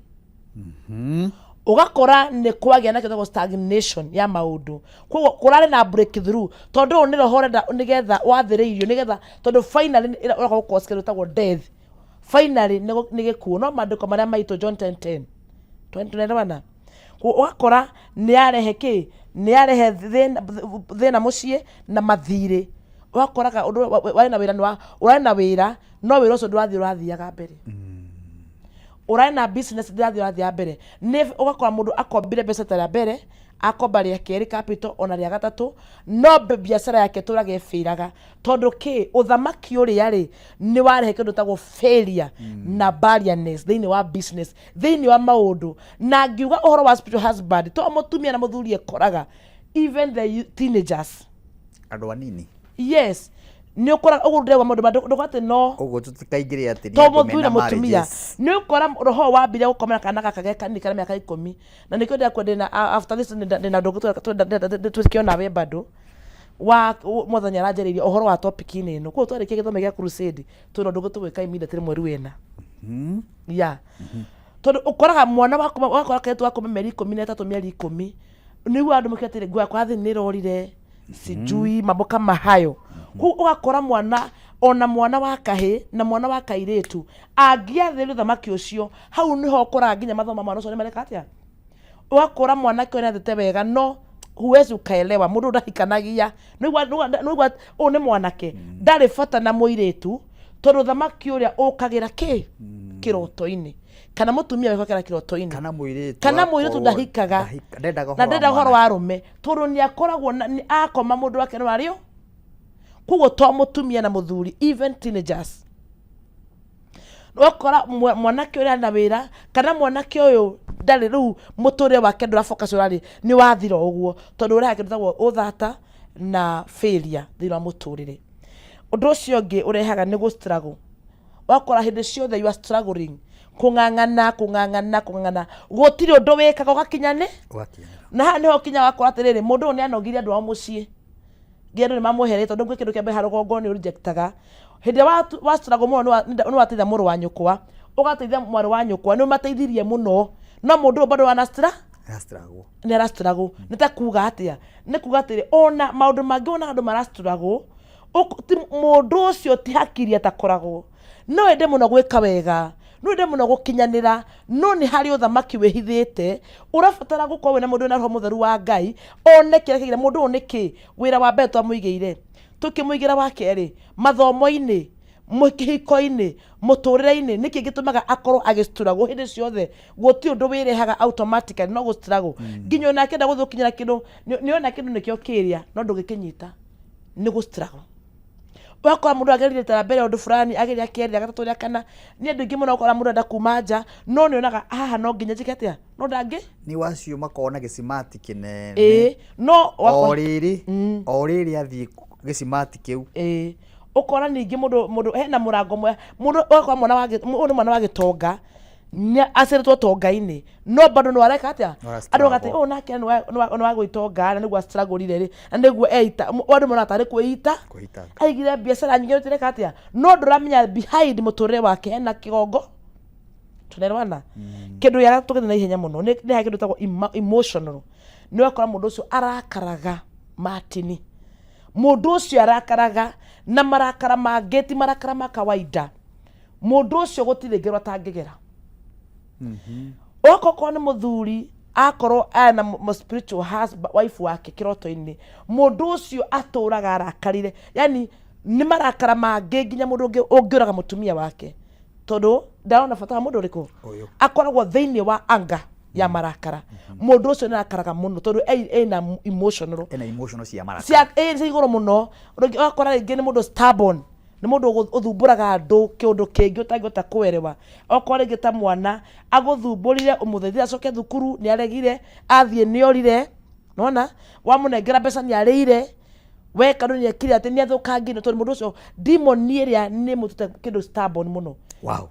Ũgakora nĩ kwagĩa na kĩndũ stagnation ya maũndũ. Koguo kũrarĩ na breakthrough, tondũ ũyũ nĩ roho ũrenda nĩgetha wathĩrĩirio, nĩgetha tondũ finally ũroka gũcause kĩndũ gĩtagwo death, finally nĩ gĩkuũ. No maandĩko marĩa maitũ John 10:10, tunaelewana? Ũgakora nĩ yarehe kĩ, nĩ yarehe thĩna mũciĩ na mathirĩ. Ũgakoraga ũndũ warĩ na wĩra nĩ ũrarĩ na wĩra, no wĩra ũcio ndũrathiĩ ũrathiaga mbere. Ũrarĩ na business, ndĩrathiĩ ũrathiaga mbere. Nĩ ũgakora mũndũ akombire mbeca ta rĩa mbere, akomba rĩa kerĩ capital, ona rĩa gatatũ, no biacara yake ĩtũraga ĩbĩraga. Tondũ kĩ? Ũthamaki ũrĩa rĩ nĩ warehe kĩndũ gĩtagwo failure na barrenness thĩinĩ wa business, thĩinĩ wa maũndũ. Na ngiuga ũhoro wa spiritual husband, to mũtumia na mũthuri ĩkoraga, even the teenagers. Andũ anini. Yes, nĩ ũkoraga ũguo ndĩrauga maũndũ ndũka atĩ no Koguo tũtikaingĩre atĩ nĩ to andũ mũthuri na mena mũtumia. marriages. Nĩ ũkora roho wambire gũkomera kana gaka ge kanini kana mĩaka 10, na nĩkĩo ndĩrakua ndĩna after this ndĩna ũndũ ũngĩ twĩke onawe bado wa mwathani aranjarĩirie ũhoro wa topic-inĩ ĩno. Koguo twarĩkia gĩthomo gĩa crusade, twĩna ũndũ ũngĩ tũgwĩka immediately mweri wena ya tondũ ũkoraga mwana wakoma, wakora kairĩtu gakoma mĩeri 13, mĩeri 10, nĩguo andũ mũkĩra atĩrĩ, nguo yakwa thĩ nĩ ĩrorire, sijui mambo kama hayo. Ũgakora mwana ona mwana wa kahĩ na mwana wa kairĩtu angĩathĩrĩrio thamaki ũcio, hau nĩho ũkoraga nginya mathomo ma mwana ũcio nĩ mareka atĩa. Ũgakora mwanake ũyũ nĩathĩte wega, no huwezi ukaelewa mũndũ ndahikanagia. Nĩwaigua ũyũ nĩ mwanake ndarĩ bata na mũirĩtu, tondũ thamaki ũrĩa ũkagĩra kĩ kĩroto-inĩ, kana mũtumia wekagĩra kĩroto-inĩ, kana mũirĩtu kana mũirĩtu ndahikaga na ndenda ũhoro wa arũme, tondũ nĩ akoragwo akoma mũndũ wake nĩ warĩo. Koguo to mũtumia na mũthuri, even teenagers. Wakora mwanake ũrĩa na wĩra, kana mwanake ũyũ ndarĩ rĩu mũtũrĩre wake ndũra focus ũrarĩ nĩ wathira ũguo, tondũ ũrehaga kĩndũ gĩtagwo ũthata na failure thĩinĩ wa mũtũrĩre. Ũndũ ũcio ũngĩ ũrehaga nĩ gũ struggle. Wakora hĩndĩ ciothe you are struggling, kũng'ang'ana kũng'ang'ana kũng'ang'ana, gũtirĩ ũndũ wĩkaga ũgakinya nĩ na haha nĩho ũkinyaga wakora atĩrĩrĩ, mũndũ ũyũ nĩ anogirie andũ ao mũciĩ, nginya andũ nĩ mamwehereire, tondũ gwĩ kĩndũ kĩa mbere rũgongo nĩ ũrejectaga. Hĩndĩ ĩrĩa wa struggle mũno nĩ wateithia mũrũ wa nyũkwa, ũgateithia mwarĩ wa nyũkwa, nĩ ũmateithirie mũno, no mũndũ ũyũ bado ana nĩ ara struggle. Nĩ ta kuga atĩa? Nĩ kuga atĩrĩ, ona maũndũ mangĩ wonaga andũ mara struggle, mũndũ ũcio ti hakiri atakoragwo. No ende mũno gwĩka wega, no ende mũno gũkinyanĩra, no nĩ harĩ ũthamaki wĩhithĩte ũrabatara gũkorwo wĩna mũndũ wĩna roho mũtheru wa Ngai, one kĩrĩa kĩgĩra mũndũ ũyũ nĩkĩ. Wĩra wa mbere twamũigĩire, tũkĩmũigĩra wa kerĩ, mathomo-inĩ, kĩhiko-inĩ, mũtũrĩre-inĩ, nĩkĩ gĩtũmaga akorwo agĩ struggle hĩndĩ ciothe? Gũtirĩ ũndũ wĩrehaga automatically, no gũ struggle. Nginya ona akĩenda gũthiĩ gũkinyĩra kĩndũ, nĩona kĩndũ nĩkĩo kĩrĩa, no ndũgĩkĩnyita, nĩ gũ struggle. Ũgakora mũndũ agerire rita rĩa mbere ũndũ fulani, ageria kerĩ, rĩa gatatũ, rĩa kana. Nĩ andũ aingĩ mũno ũkora mũndũ arenda kuma nja, no nĩonaga haha no nginya njĩke atĩa, no ndangĩ. Nĩ wacio makoragwo na gĩcimati kĩnene. Ĩĩ, no o rĩrĩ o rĩrĩ athiĩ gĩcimati kĩu. Ĩĩ, ũkora ningĩ mũndũ hena mũrango mwega, mũndũ ũgakora mwana wa ũyũ nĩ mwana wa gĩtonga, nĩ aciarĩtwo tonga-inĩ, no bado no areka atĩa? Andũ magati ũyũ nake nĩ wa gwĩtonga, na nĩguo astruggle-rire rĩ, na nĩguo eita, andũ monaga tarĩ kwĩita, aigire biacara nyingĩ ĩreka atĩa, no ndũramenya behind mũtũrĩre wake hena kĩgongo. Tunaelewana? Kĩndũ gĩa gatatũ gĩthiĩ na ihenya mũno nĩ harĩ kĩndũ gĩtagwo emotional. Nĩ ũgakora mũndũ ũcio arakaraga matini, mũndũ ũcio arakaraga na marakara mangĩ ti marakara ma kawaida. Mũndũ ũcio gũtirĩ ngero atangĩgera. Okorwo nĩ mũthuri, akorwo ena spiritual husband, wife wake kĩroto-inĩ, mũndũ ũcio atũraga arakarire, yani nĩ marakara mangĩ nginya mũndũ ũngĩũraga mũtumia wake, tondũ ndarona bata wa mũndũ ũrĩkũ. Akoragwo thĩinĩ wa anga ya marakara. Mũndũ ũcio nĩ arakaraga mũno tondũ ena emotional, ena emotional cia marakara cia ĩ igũrũ mũno. Ũgakora rĩngĩ nĩ mũndũ stubborn, nĩ mũndũ ũthumbũraga andũ kĩũndũ kĩngĩ ũtangĩhota kũerewa. Okorwo rĩngĩ ta mwana agũthumbũrire, ũmũthaithire acoke thukuru, nĩ aregire, athiĩ nĩ orire, nona wamũnengera mbeca nĩ arĩire, weka ndũ nĩ ekire atĩ nĩ athũkangire, tondũ mũndũ ũcio demon ĩrĩa nĩ mũtute kĩndũ stubborn mũno. Wow.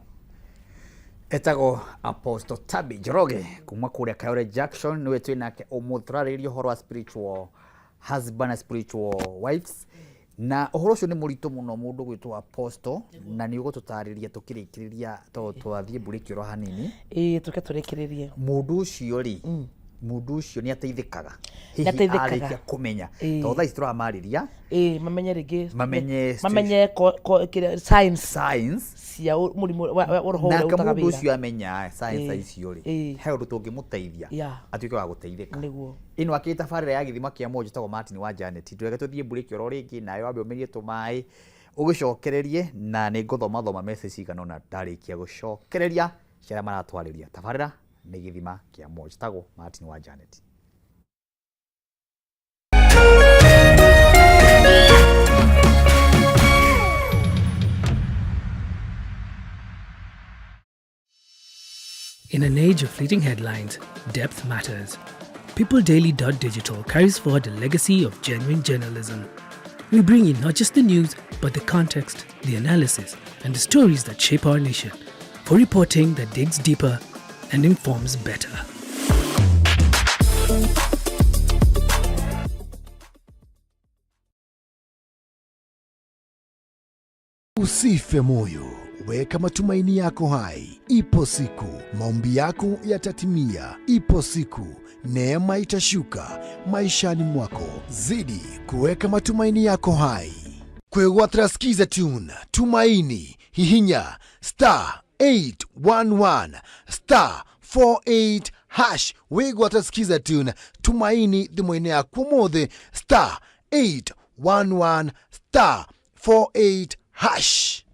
Etagwo Apostle Tabi Njoroge kuma kũrĩa Kayore Junction, nĩwe twĩ nake ũmũthĩ tũrarĩrĩria ũhoro wa spiritual husband na spiritual wives, na ũhoro ũcio nĩ mũritũ mũno mũndũ gwĩtwo Apostle, na nĩ ũgũtũtarĩria tũkĩrĩkĩrĩria tondũ twathiĩ mburĩki oro hanini. Ĩĩ, tũke tũrĩkĩrĩrie. Mũndũ ũcio rĩ, mũndũ ũcio nĩ ateithĩkaga hihi arĩkia kũmenya, tondũ thaa ici tũramarĩria ĩĩ mamenye rĩngĩ, mamenye mamenye science science cia mũrimũ wa roho ũrĩa nake ũrutaga mũndũ wĩra. Ũcio amenya science icio rĩ, he ũndũ tũngĩmũteithia atuĩke wa gũteithĩka. Nĩguo. Ĩno akĩrĩ tabarĩra ya gĩthima kĩa muoyo, njĩtagwo Martin wa Janet. Ndũreke tũthiĩ mburĩki oro rĩngĩ, nawe wambe ũmerie tũmaĩ ũgĩcokererie, na nĩ ngũthoma thoma message cigana ũna ndarĩkia gũcokereria cia arĩa maratwarĩria. Tabarĩra nĩ gĩthima kĩa muoyo, njĩtagwo Martin wa Janet. In an age of fleeting headlines, depth matters. PeopleDaily.digital carries forward the legacy of genuine journalism. We bring you not just the news, but the context, the analysis, and the stories that shape our nation, for reporting that digs deeper and informs better. Usife moyo, weka matumaini yako hai. Ipo siku maombi yako yatatimia. Ipo siku neema itashuka maishani mwako. Zidi kuweka matumaini yako hai. Kwĩgwatĩra Skiza Tune Tumaini hihinya star 811 star 48 hash wĩgwatĩra Skiza Tune Tumaini thimũ-inĩ yaku ũmũthĩ star 811 star 48 hash.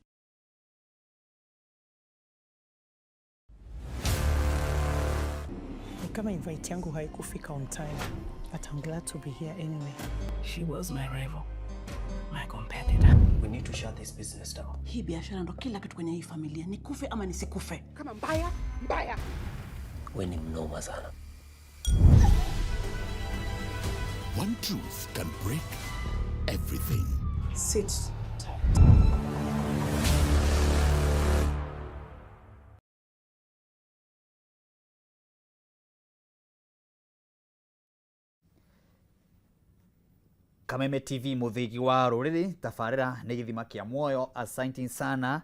Ni kama invite yangu haikufika on time, but I'm glad to be here anyway. She was my rival, my competitor. We need to shut this business down. Hii biashara ndo kila kitu kwenye hii familia, nikufe ama nisikufe. Kama mbaya mbaya. We ni mnoma sana. One truth can break everything. Sit tight. Kameme TV muthigi wa ruriri tabarĩra nĩ gĩthima kĩa muoyo asante sana.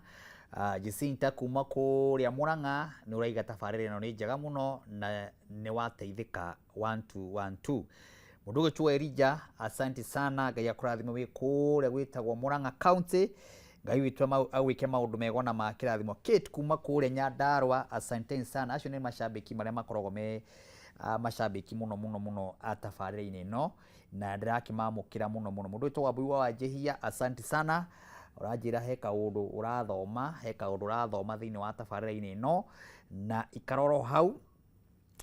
Jacinta kuma kũrĩa Murang'a nĩ ũraiga tabarĩra ĩno nĩ njega mũno na nĩ wateithĩka 1212. Mũndũ ũgĩtwo Elijah asante sana, Ngai akũrathime wĩ kũrĩa gwĩtagwo Murang'a County. Ngai witũ agwĩke maũndũ mega na ma kĩrathimo. Kate kuma kũrĩa Nyandarua asante sana. Acio nĩ macambĩki marĩa makoragwo me macambĩki mũno mũno mũno a tabarĩra-inĩ ĩno na ndĩrakĩmamũkĩra mũno mũno. Mũndũ wĩtagwo Wambui wa Wanjĩhia asante sana, ũranjĩra he kaũndũ ũrathoma, he kaũndũ ũrathoma thĩinĩ wa tabarĩra-inĩ ĩno na ikaroro hau.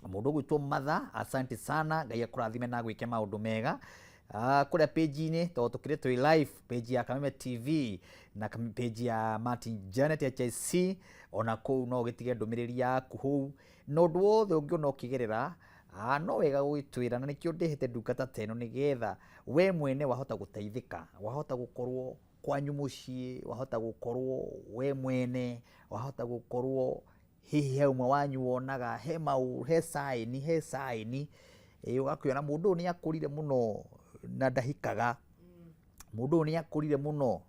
Mũndũ ũgwĩtwo Matha asante sana, Ngai akũrathime na agwĩke maũndũ mega. Kũrĩa page-inĩ tondũ tũkĩrĩ twĩ live page ya Kameme TV na page ya Martin Janet HIC, ona kũu no ũgĩtige ndũmĩrĩri yaku hau na ũndũ wothe ũngĩona ũkĩgerera no wega gũgĩtwĩra, na nĩkĩo ndehete ndungata ta ĩno nĩgetha we mwene wahota gũteithĩka, wahota gũkorwo kwanyu mũciĩ, wahota gũkorwo we mwene, wahota gũkorwo hihi he ũmwe wanyu wonaga he mau he sign, he sign ũgakĩona mũndũ ũyũ nĩ akũrire mũno na ndahikaga, mũndũ ũyũ nĩ akũrire mũno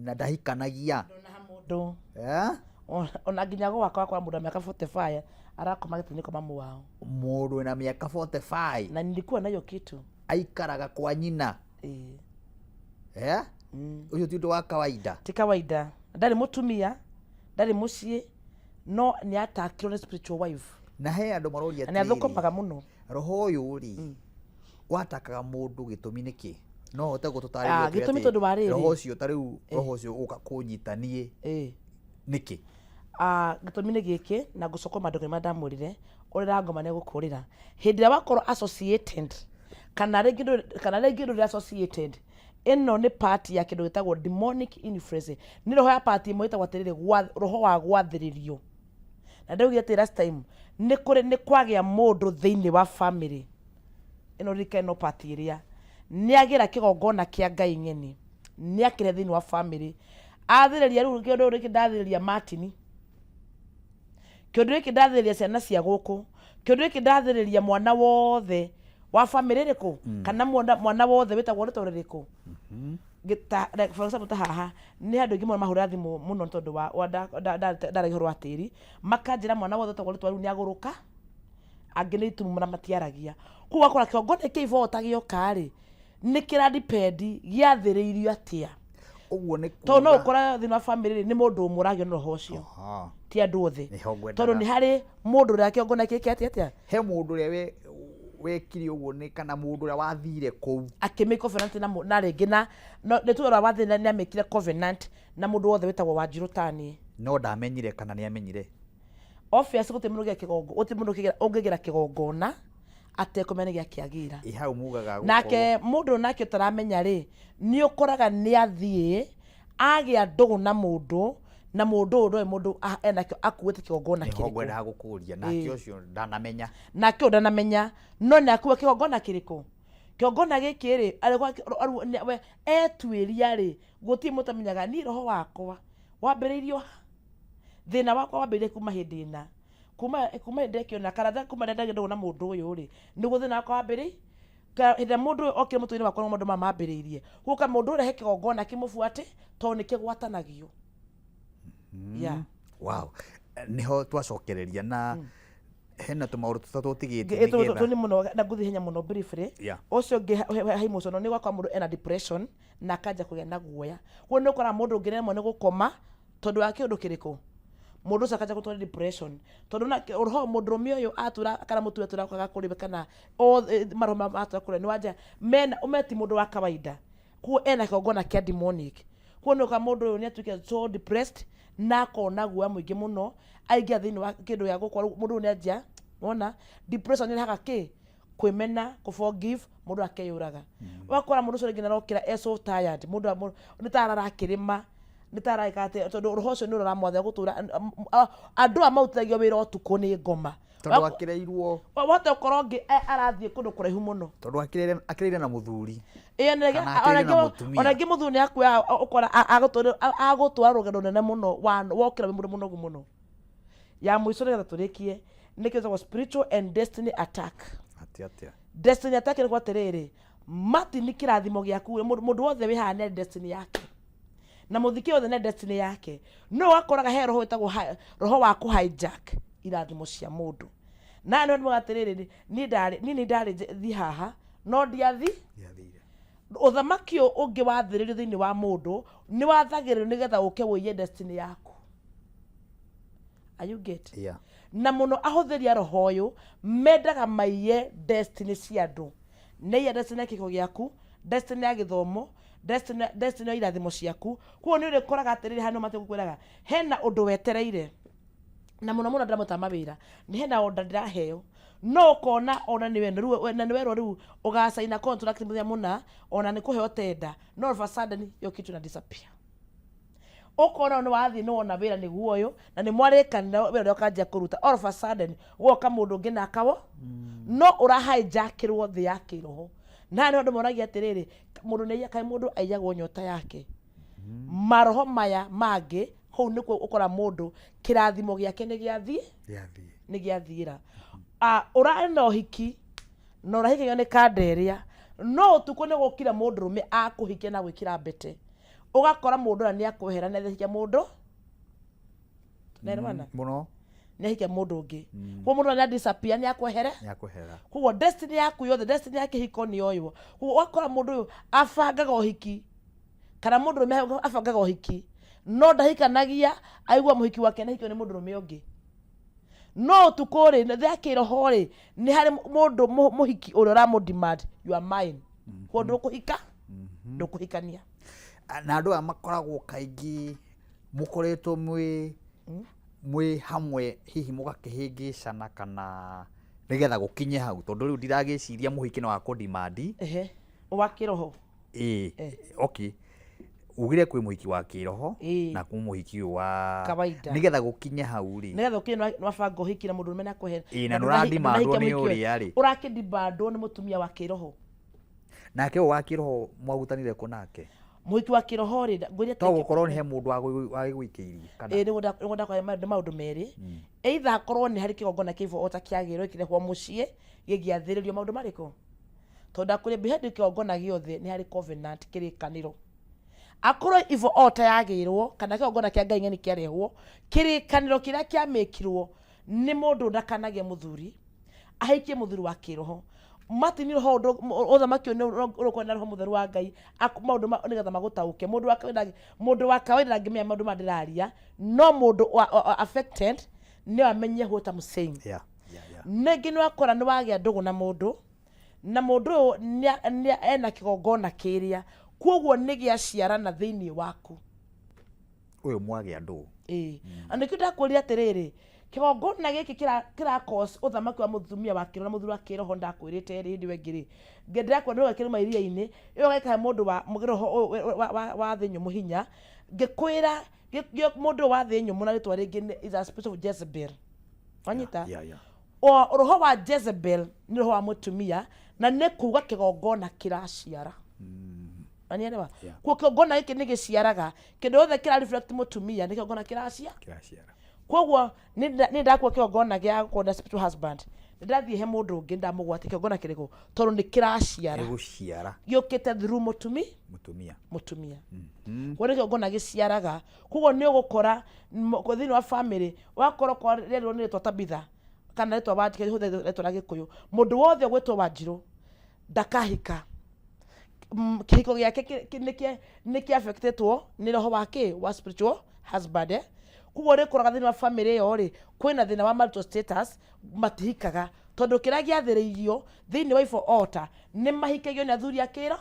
na ndahikanagia. Mũndũ. Ona nginya gwakwa wakora mũndũ wa mĩaka 45 arakoma gĩtĩ-inĩ kwa mamu wao. Mũndũ wĩna mĩaka 45 na nilikuwa nayo kitu aikaraga kwa nyina. Ũcio ti ũndũ wa kawaida. Ti kawaida. Ndarĩ mũtumia, ndarĩ mũciĩ, no nĩ atakirwo nĩ spiritual wife. Na he andũ maroria Na nĩ athũkũmaga mũno. Roho ũyũ rĩ, watakaga mũndũ gĩtũmi nĩ kĩ? No ũhote gũtũtarĩria ũtwĩre Gĩtũmi atĩ tondũ wa rĩrĩ. Roho ũcio ta rĩu, roho ũcio ũka kũnyita niĩ. Nĩkĩ? Gĩtũmi nĩ gĩkĩ, na ngũcoka maũndũ marĩa ndamwĩrire, ũrĩra ngoma nĩ gũkũrĩra. Hĩndĩ ĩrĩa wakorwo associated, kana rĩngĩ ndũrĩ, kana rĩngĩ ndũrĩ associated, ĩno nĩ part ya kĩndũ gĩtagwo demonic influence. Nĩ roho ya part ĩmwe ĩtagwo atĩrĩrĩ, roho wa gwathĩrĩrio. Na ndaugire atĩ last time, nĩ kũrĩ, nĩ kwagĩa mũndũ thĩinĩ wa family. Ĩno ririkane no part ĩrĩa. Nĩ agĩra kĩgongona kĩa Ngai ng'eni. Nĩ akĩrehe thĩinĩ wa family. Athĩrĩria rĩu kĩndũ gĩkĩ ndathĩrĩria Martin. Kĩndũ gĩkĩ ndathĩrĩria ciana cia gũkũ. Kĩndũ gĩkĩ ndathĩrĩria mwana wothe wa family ĩrĩkũ? Kana mwana wothe wĩtagwo rĩtwa rĩrĩkũ? Gĩta, like, for example, ta haha, nĩ andũ aingĩ mũno mahũraga thimũ mũno nĩ tondũ wa ndaragia ũhoro wa tĩri. Makanjĩra mwana wothe wĩtagwo rĩtwa rĩu nĩ agũrũka, angĩ nĩ itumumu na matiaragia. Koguo ũgakora kĩgongona kĩa ibota gĩoka rĩ, nĩ kĩra depend gĩathĩrĩirio atĩa. Ũguo nĩ Tondũ no kuga ũkore thĩinĩ wa family rĩ, nĩ mũndũ ũmwe ũragio nĩ roho ũcio. Ti andũ othe. Nĩho ngwendaga. Tondũ nĩ harĩ mũndũ ũrĩa kĩgongona gĩkĩ atĩa atĩa? He mũndũ ũrĩa wekire ũguo nĩ kana mũndũ ũrĩa wathire kũu. Akĩmake covenant na na rĩngĩ na, no, nĩ tuge ũrĩa wathire nĩ amĩkire covenant na mũndũ wothe wĩtagwo Wanjirũ ta niĩ. No ndamenyire kana nĩ amenyire. Obvious gũtirĩ mũndũ ũngĩgĩa kĩgongo, gũtirĩ mũndũ ũngĩgĩra kĩgongona atekũmenya nĩ gĩakĩagĩra. Ĩ hau mugaga gũkorwo. Nake mũndũ nake ũtaramenya rĩ, nĩ ũkoraga nĩ athiĩ agĩa ndũgũ na mũndũ, na mũndũ ũyũ ndoĩ mũndũ enakĩo akuĩte kĩgongona Nĩho kĩrĩkũ. ngwendaga gũkũria, nake ũcio ndanamenya. Nake ũyũ ndanamenya, no nĩ akua kĩgongona kĩrĩkũ? Kĩgongona gĩkĩ rĩ, arĩ gwa, ro, aru, nĩ, we, etuĩria rĩ, gũtirĩ mũndũ ũtamenyaga, niĩ roho wakwa wambĩrĩirio ha? Thĩna wakwa wambĩrĩirie kuma hĩndĩ ĩna. Kuma, kuma hĩndĩ ĩkĩona, kana kuma rĩrĩa ndagĩa ndũgũ na mũndũ ũyũ rĩ, nĩguo thĩna wakwa wambĩrĩirie. Hĩndĩ ĩrĩa mũndũ ũyũ okire mũtwe-inĩ wakwa nĩguo maũndũ maya mambĩrĩirie. Gũka mũndũ ũrĩa he kĩgongona kĩmũbuate, tondũ nĩ kĩgwatanagio. Yeah. Wow. Nĩho twacokereria na Hena tũmaũndũ tũtatũ ũtigĩtie Tũ nĩgetha nĩ mũno na ngũthiĩ ihenya mũno briefly. Ũcio ũngĩ he emotional nĩ gwakora mũndũ ena depression na akanja kũgĩa na guoya. Koguo nĩ ũkoraga mũndũ ũngĩ nĩaremwo nĩ gũkoma tondũ wa kĩũndũ kĩrĩkũ? Mũndũ ũcio akanja gũtwara depression. Tondũ na roho mũndũrũme ũyũ atũra kana mũtumia atũra kwaga kũrĩ kana othe maroho matũra kũrĩa nĩ wanja mena ũmenye ti mũndũ wa kawaida. Koguo ena kĩgongona kĩa demonic. Koguo nĩ ũkoraga mũndũ ũyũ nĩ atuĩkĩte so depressed na akona guoya mũingĩ mũno, aingĩra thĩinĩ wa kĩndũ gĩa gũkorwo mũndũ ũyũ nĩ anjia, wona depression ĩrehaga kĩ? Kwĩmena, kũ forgive, mũndũ akeyũraga. Ũgakora mũndũ ũcio rĩngĩ nĩ arokĩra e so tired, mũndũ nĩ ta arara akĩrĩma, nĩ ta areka atĩa, tondũ roho ũcio nĩ ũramwatha gũtũra, andũ aya marutithagio wĩra ũtukũ nĩ ngoma. Tondũ akĩreirwo. Wahota gũkorwo ũngĩ arathiĩ kũndũ kũraihu mũno. Tondũ akĩreire na mũthuri. Ĩĩ ona Kana akĩreire na mũtumia. Ona rĩngĩ mũthuri nĩ akuoyaga ũkora agũtwara rũgendo rũnene mũno wokĩra wĩ mũndũ mũnogu mũno. Ya mũico nĩgetha tũrĩkie nĩ kĩndũ gĩtagwo spiritual and destiny attack. Atĩa atĩa? Destiny attack nĩ kuga atĩrĩrĩ, Martin kĩrathimo gĩaku, mũndũ wothe wĩ haha nĩ arĩ destiny yake. Na mũthikĩ wothe nĩ arĩ destiny yake. No ũgakoraga he roho wĩtagwo roho wa kũ hijack irathimo cia mũndũ. Na nĩ moigaga atĩrĩrĩ, niĩ ndarĩ niĩ nĩ ndarĩ thiĩ haha, no ndiathi. Ndiathire. Ũthamaki ũyũ ũngĩ wathĩrĩrio thĩinĩ wa mũndũ, nĩ wathagĩrĩrio nĩgetha ũke ũiye destiny yaku. Are you get? Yeah. Na mũno ahũthĩri a roho ũyũ mendaga maiye destiny cia andũ. Nĩ aiya destiny ya kĩhiko gĩaku, destiny ya gĩthomo, destiny, destiny ya irathimo ciaku. Koguo nĩ ũrĩkoraga atĩrĩrĩ haha nĩho mategũkwĩraga hena ũndũ wetereire na mũno mũno ndĩramũta mawĩra nĩ hena order ndĩraheo no ũkona ona nĩ we na nĩ werwo rĩu ũgacaina contract mũthenya mũna ona nĩ kũheo tender no all of a sudden hiyo kitu ina disappear. Ũkona nĩ wathiĩ nĩ wona wĩra nĩguo ũyũ na nĩ mwarĩkanĩra wĩra ũrĩa ũkanjia kũruta all of a sudden gwoka mũndũ ũngĩ na akawo no ũra hijackĩrwo thĩ ya kĩroho. Na haha nĩho andũ moragia atĩrĩrĩ, mũndũ nĩ kaĩ mũndũ aiyagwo nyota yake? Maroho maya mangĩ hau nĩkuo ũkora mũndũ kĩrathimo gĩake nĩ gĩathiĩ Gĩathiĩ. nĩ gĩathiĩra. Ũrarĩ na ũhiki na ũrahikagio nĩ kanda ĩrĩa no ũtukũ nĩ gũkire mũndũrũme akũhikia na gwĩkĩra mbete. Ũgakora mũndũ ũrĩa nĩ akwehera nĩ ahikia mũndũ. Tunaelewana? Mũno. Nĩ ahikia mũndũ ũngĩ. Koguo mũndũ ũrĩa nĩ disappear nĩ akwehere. Nĩ akweherera. Koguo destiny yaku yothe, destiny ya kĩhiko nĩ yoywo. Koguo ũgakora mũndũ ũyũ abangaga ũhiki kana mũndũrũme abangaga ũhiki no ndahikanagia aigua mũhiki wake nĩ ahikio nĩ mũndũrũme ũngĩ. No ũtukũ rĩ, thĩ ya kĩroho rĩ, nĩ harĩ mũndũ mũhiki ũrĩa ũramũ demand you are mine. Koguo ndũkũhika, ndũkũhikania. Na andũ aya makoragwo kaingĩ mũkoretwo mwĩ mwĩ hamwe hihi mũgakĩhĩngĩcana kana nĩgetha gũkinye hau tondũ rĩu ndiragĩciria mũhiki no akũ demand. Ehe, wa kĩroho. Ĩĩ, okay. Ugire kwĩ mũhiki wa kĩroho Ĩĩ. na kwĩ mũhiki ũyũ wa Kawaida. Nĩgetha gũkinye hau rĩ. Nĩgetha ũkinye nĩ wabanga ũhiki na mũndũrũme na kwehere. Ĩĩ, na ndũradimandwo nĩ ũrĩa rĩ. Ũrakĩdimandwo nĩ mũtumia wa kĩroho. Nake ũyũ wa kĩroho mwagutanire kũ nake? Mũhiki wa kĩroho rĩ, ngwĩre To gũkorwo nĩ he mũndũ wagĩgũikĩirie kana? Ĩĩ, nĩguo nĩguo ndakwaria nĩ maũndũ merĩ. Either hakorwo nĩ harĩ kĩgongona kĩivo o ta kĩagĩrĩirwo gĩkĩrehwo mũciĩ gĩgĩathĩrĩrio maũndũ marĩkũ? Tondũ ndakwĩrire behind kĩgongona gĩothe nĩ harĩ covenant, kĩrĩkanĩro. Akorwo evil altar yagĩrwo kana kĩgongona kĩa Ngai ng'eni kĩarehwo, kĩrĩkanĩro kĩrĩa kĩamĩkirwo nĩ mũndũ ndakanagĩe mũthuri, ahikie mũthuri wa kĩroho. Martin roho ũndũ ũthamaki ũyũ nĩ ũrũkwo na roho mũtheru wa Ngai maũndũ ma nĩgetha magũtaũke. Mũndũ wa kawaida mũndũ wa kawaida ndangĩmenya maũndũ maya ndĩraria, no mũndũ affected no amenye what I'm saying. Yeah, yeah, yeah. Ningĩ nĩ wakora nĩ wagĩa ndũgũ na mũndũ na mũndũ ũyũ ena kĩgongona kĩrĩa, kwoguo nĩ gĩaciarana thĩinĩ waku. Ũyũ mwagĩa ndũgũ. Ĩĩ. Na nĩkĩo ndakwĩrire atĩrĩrĩ, kĩgongona gĩkĩ kĩra cause ũthamaki wa mũtumia wa kĩroho na mũthuri wa kĩroho ndakwĩrĩte rĩ hĩndĩ ĩyo ĩngĩ rĩ, ndĩrakwĩra nĩ ũgekĩrwo iria-inĩ, ĩyo ũgekĩra mũndũ wa roho ũyũ wa thĩ nyũmũ hinya, ngĩkwĩra mũndũ ũyũ wa thĩ nyũmũ na rĩtwa rĩngĩ is a spirit of Jezebel. Wanyita? Yeah, yeah. O roho wa Jezebel nĩ roho wa mũtumia na nĩ kuga kĩgongona kĩraciara. Wanielewa? Yeah. Kuo kĩgongona gĩkĩ nĩ gĩciaraga kĩndũ gĩothe kĩra reflect mũtumia nĩ kĩgongona kĩracia. Kĩraciara. Koguo nĩ ndakua kĩgongona gĩa gũkorwo na spiritual husband. Nĩ ndathiĩ he mũndũ ũngĩ ndamũgwatia kĩgongona kĩrĩkũ tondũ nĩ kĩraciara. Gĩgũciara. Gĩũkĩte through mũtumi. Mũtumia. Mũtumia. Koguo nĩ kĩgongona gĩciaraga. Koguo nĩ ũgũkora thĩinĩ wa family ũgakora okorwo rĩerirwo nĩ rĩtwa Tabitha. Kana rĩtwa Wanjikũ, hũthĩre rĩtwa rĩa Gĩkũyũ. Mũndũ wothe ũgwĩtwo Wanjirũ ndakahika. Kĩhiko gĩake nĩ kĩ affectetwo nĩ roho wa kĩ? Wa spiritual husband eh. Koguo ũrĩkoraga thĩinĩ wa famĩlĩ ĩyo rĩ, kwĩna thĩna wa marital status, matihikaga. Tondũ kĩrĩa gĩathĩrĩirio thĩinĩ wa evil altar, nĩ mahikagio nĩ athuri a kĩro.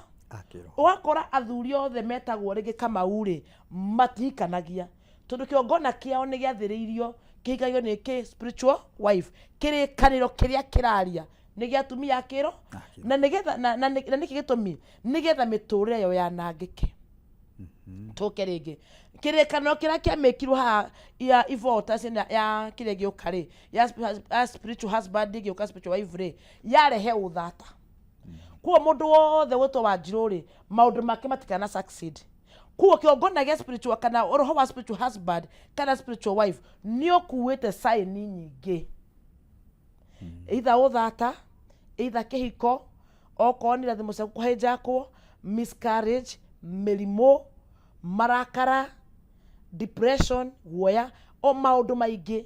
Ũgakora athuri othe metagwo rĩngĩ Kamau rĩ, matihikanagia. Tondũ kĩgongona kĩao nĩ gĩathĩrĩirio kĩhikagio nĩ kĩ? Spiritual wife. Kĩrĩkanĩro kĩrĩa kĩraria nĩ gĩa atumia a kĩro, na nĩgetha na, na, na nĩkĩ gĩtũmi? Nĩgetha mĩtũrĩre yao yanangĩke. Tũke rĩngĩ kĩrĩkanĩro kĩrĩa kĩamĩkirwo haha ya ivota ya kĩrĩa gĩũka rĩ, ya spiritual husband gĩũka spiritual wife rĩ, yarehe ũthata. Koguo mũndũ wothe gwĩtwo Wanjirũ rĩ, maũndũ make matikana succeed. Koguo kĩgongona gĩa spiritual kana roho wa spiritual husband kana spiritual wife nĩ ũkuĩte sign nyingĩ, either ũthata, either kĩhiko, okorwo nĩ irathimo ciaku kũhĩnjakwo, miscarriage, mĩrimũ, marakara, depression, guoya, o maũndũ maingĩ,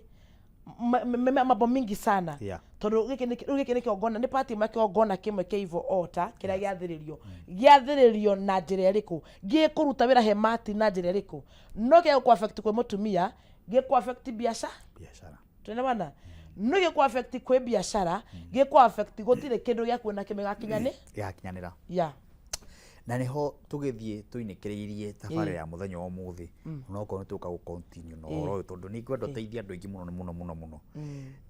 mambo mingi sana. Tondũ gĩkĩ nĩ rĩu gĩkĩ nĩ kĩgongona, nĩ part ĩmwe ya kĩgongona kĩmwe kĩa evil altar kĩrĩa gĩathĩrĩrio. Gĩathĩrĩrio na njĩra ĩrĩkũ? Gĩkũruta wĩra he Martin na njĩra ĩrĩkũ? No gĩa gũkũ affect kwĩ mũtumia, gĩkũ affect biacara. Biacara. Tunaelewana? No gĩkũ affect kwĩ biacara, gĩkũ affect gũtirĩ kĩndũ gĩaku na kĩmwe gĩgakinyanĩ. Gĩgakinyanĩra. Yeah. Na nĩho tũgĩthiĩ tũinĩkĩrĩirie tabarĩra ya mũthenya wa ũmũthĩ, onokorwo nĩ tũgũka gũ continue na ũhoro ũyũ tondũ nĩ ngwenda ũteithie andũ aingĩ mũno mũno mũno mũno.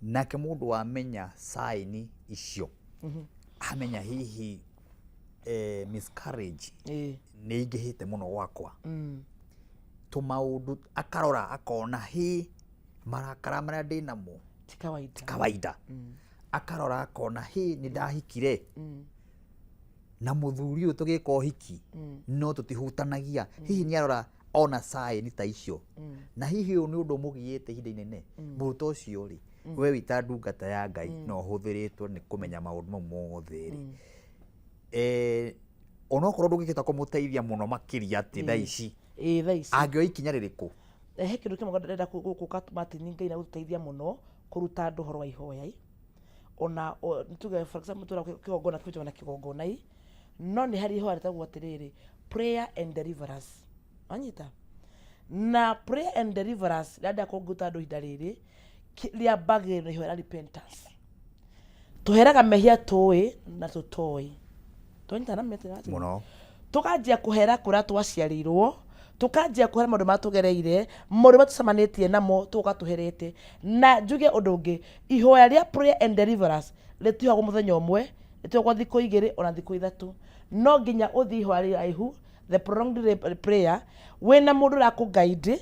Nake mũndũ wamenya sign icio, amenya hihi miscarriage nĩ ingĩhĩte mũno gwakwa, tũmaũndũ akarora akona hĩ marakara marĩa ndĩnamo ti kawaida, ti kawaida. Akarora akona hĩ nĩ ndahikire na mũthuri ũyũ tũgĩka ũhiki no tũtihutanagia, hihi nĩ arora ona sign ta icio, na hihi ũyũ nĩ ũndũ ũmũgiĩte ihinda inene mũndũ ta ũcio rĩ, we wĩ ta ndungata ya Ngai na ũhũthĩrĩtwo nĩ kũmenya maũndũ mau mothe rĩ, onokorwo ndũngĩkĩhota kũmũteithia mũno makĩria atĩ thaa ici, Ĩĩ, thaa ici angĩoya ikinya rĩrĩkũ? He kĩndũ kĩmwe ndĩrenda gũka Martin, Ngai na gũtũteithia mũno kũruta andũ ũhoro wa ihoya ĩ. Ona tuge for example tũra kĩgongona kĩhutio na kĩgongona ĩ, no nĩ harĩ ihoya rĩtagwo atĩrĩrĩ, prayer and deliverance. Wanyita? Na prayer and deliverance rĩrĩa ndĩrenda kũruta andũ ihinda rĩrĩ, rĩambagĩrĩrio na ihoya rĩa repentance. Tũheraga mehia tũĩ na tũtoĩ. Twanyitana na mehia atĩ? Mũno. Tũkanjia kũhera kũrĩa twaciarĩirwo, tũkanjia kũhera maũndũ marĩa tũgereire, maũndũ marĩa tũcemanĩtie namo tũgoka tũherete. Na njuge ũndũ ũngĩ, ihoya rĩa prayer and deliverance rĩtihoyagwo mũthenya ũmwe, rĩtihoyagwo thikũ igĩrĩ ona thikũ ithatũ. No nginya ũthiĩ ihoya rĩraihu, the prolonged prayer, wĩna mũndũ ũrakũ guide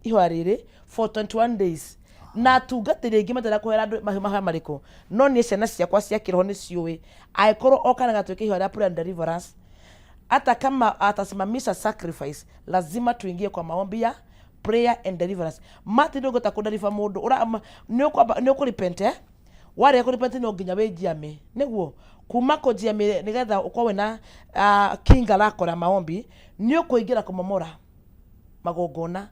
ihoya rĩrĩ for 21 days. Na atungatĩri aingĩ matenda kũhera andũ mahoya marĩkũ, no niĩ ciana ciakwa cia kĩroho nĩ ciũĩ angĩkorwo oka na gatuĩke ihoya rĩa prayer and deliverance, hata kama atasimamisha sacrifice, lazima tuingie kwa maombi ya prayer and deliverance. Martin, ndũngĩhota kũdeliver mũndũ nĩ ũkũrepent, eh? Warĩkia kũrepent no nginya wĩnjiame, nĩguo kuma kũnjiame nĩgetha ũkorwo wĩna kinga lako la maombi, nĩ ũkũingĩra kũmomora magongona.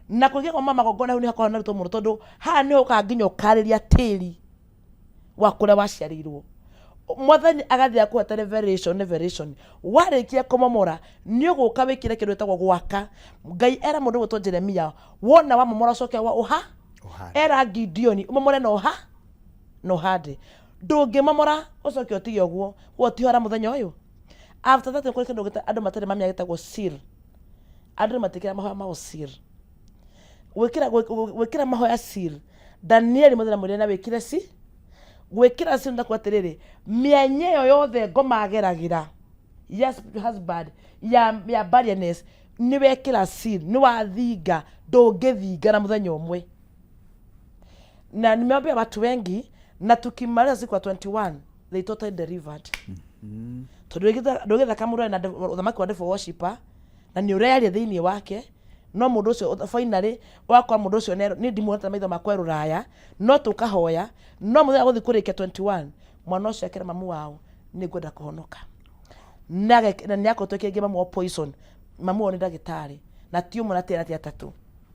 Na kũingĩra kũmomora magongona hau nĩ hakoragwo na ũritũ mũno, tondũ haha nĩho ũkaga nginya ũkarĩria tĩri wa kũrĩa waciarĩirwo. Mwathani agathiĩ akũhete revelation, revelation. Warĩkia kũmomora nĩ ũgũka wĩkĩre kĩndũ gĩtagwo gwaka. Ngai era mũndũ ũgwĩtwo Jeremia, wona wamomora ũcoke wa ũha, era Gideoni ũmomore na ũha na ũhande. Ndũngĩmomora ũcoke ũtige ũguo, ũguo ti hora mũthenya ũyũ. After that kũrĩ kĩndũ andũ matarĩ mamenya gĩtagwo seal. Andũ nĩ matiĩkĩraga mahoya mao seal. Gwĩkĩra mahoya seal, Danieli mũthenya mũrĩa na wĩkĩre ci gwĩkĩra seal ndakuga atĩrĩrĩ, mĩanya ĩyo yothe ngoma ageragĩra ya husband ya barrenness, nĩ wekĩra seal, nĩ wathinga, ndũngĩthinga na mũthenya ũmwe. Na nimeambia watu wengi, na tukimaliza siku ya 21 they totally delivered. Tondũ ndũgĩthaka mũndũ arĩ na ũthamaki wa devil worshipper na nĩ ũrearia thĩinĩ wake, no mũndũ ũcio finally wakora mũndũ ũcio nĩ ndimuonete na maitho makwa e rũraya, no tũkahoya, no mũthenya gũthiĩ kũrĩkia 21 mwana ũcio akĩra mamu wao nĩ ngwenda kũhonoka. Na nĩ akoretwo ekĩrĩte mamu wao poison. Mamu wao nĩ ndagĩtarĩ, na ti ũmwe na ti erĩ na ti atatũ,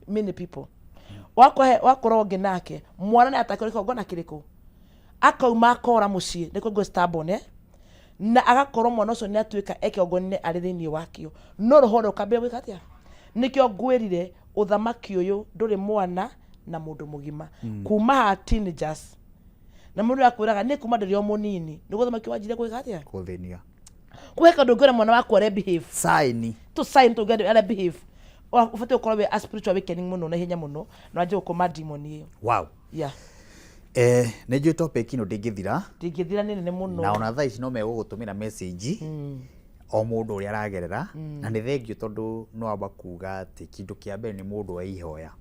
many people. Wakorwo ũngĩ nake mwana nĩ atakĩrwo kĩgongona kĩrĩkũ? Akauma akora mũciĩ nĩkĩo ngũ stubborn, eh? Na agakorwo mwana ũcio nĩ atuĩka ekĩongo-inĩ arĩ thĩinĩ wakĩo, no roho ũrĩa ũkambĩrĩria gwĩka atĩa? Nĩkĩo ngwĩrire ũthamaki ũyũ ndũrĩ mwana na mũndũ mũgima. Kuma haha teenagers na mũndũ akwĩraga niĩ kuma ndĩrĩ o mũnini nĩguo ũthamaki wanjirie gwĩka atĩa? Kũthĩnia. Kwĩ kaũndũ ũngĩona mwana waku are behave. Sign. Tũ sign tũngĩona are behave. Ũbatiĩ gũkorwo wĩ a spiritual awakening mũno na ihenya mũno na wanjie gũkũma demon ĩyo. Wow. Yeah. Eh, nĩ njũĩ topic ĩno ndĩngĩthira. Ndĩngĩthira, nĩ nene mũno. Na ona thaa ici no megũgũtũmĩra message o mũndũ ũrĩa aragerera. Na nĩ thengio tondũ no amba kuga atĩ kĩndũ kĩa mbere nĩ mũndũ wa ihoya.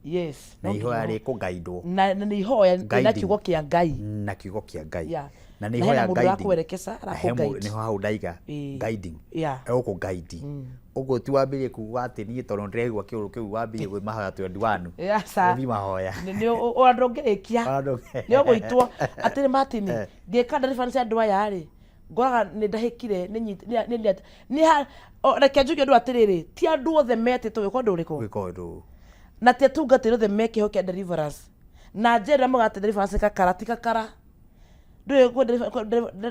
Yes. Na ihoya rĩkũgaindwo. Na nĩ ihoya na Guiding. kiugo kĩa Ngai. Na kiugo kĩa Ngai. Yeah. Na nĩ Na hena ihoya mũndũ guiding. ũrakũerekeza, Na he mũndũ- arakũ-guide. nĩho hau ndaiga. Ĩĩ. Guiding. Yeah. Egũkũ guide. Ũguo ti wambĩrĩrie kuga atĩ niĩ tondũ ndĩraigua kĩũndũ kĩu wambĩrĩrie gwĩ mahoya 21. Aca. Ũthiĩ mahoya. Ona ndũngĩrĩkia. Ona ndũngĩ- Nĩ ũgũitwo atĩrĩ Martin, ngĩka deliverance ya andũ aya rĩ, ngoraga nĩ ndahĩkire, nĩ nyi- nĩ- nĩ- nĩ- nĩ ha- o, reke njuge ũndũ atĩrĩrĩ, ti andũ othe metĩtwo gwĩka ũndũ ũrĩkũ? Gwĩka ũndũ. Na ti atungatĩri othe me kĩheo kĩa deliverance. Na njĩra ĩrĩa mũgate deliverance kakara ti kakara. Ndũĩ kwĩ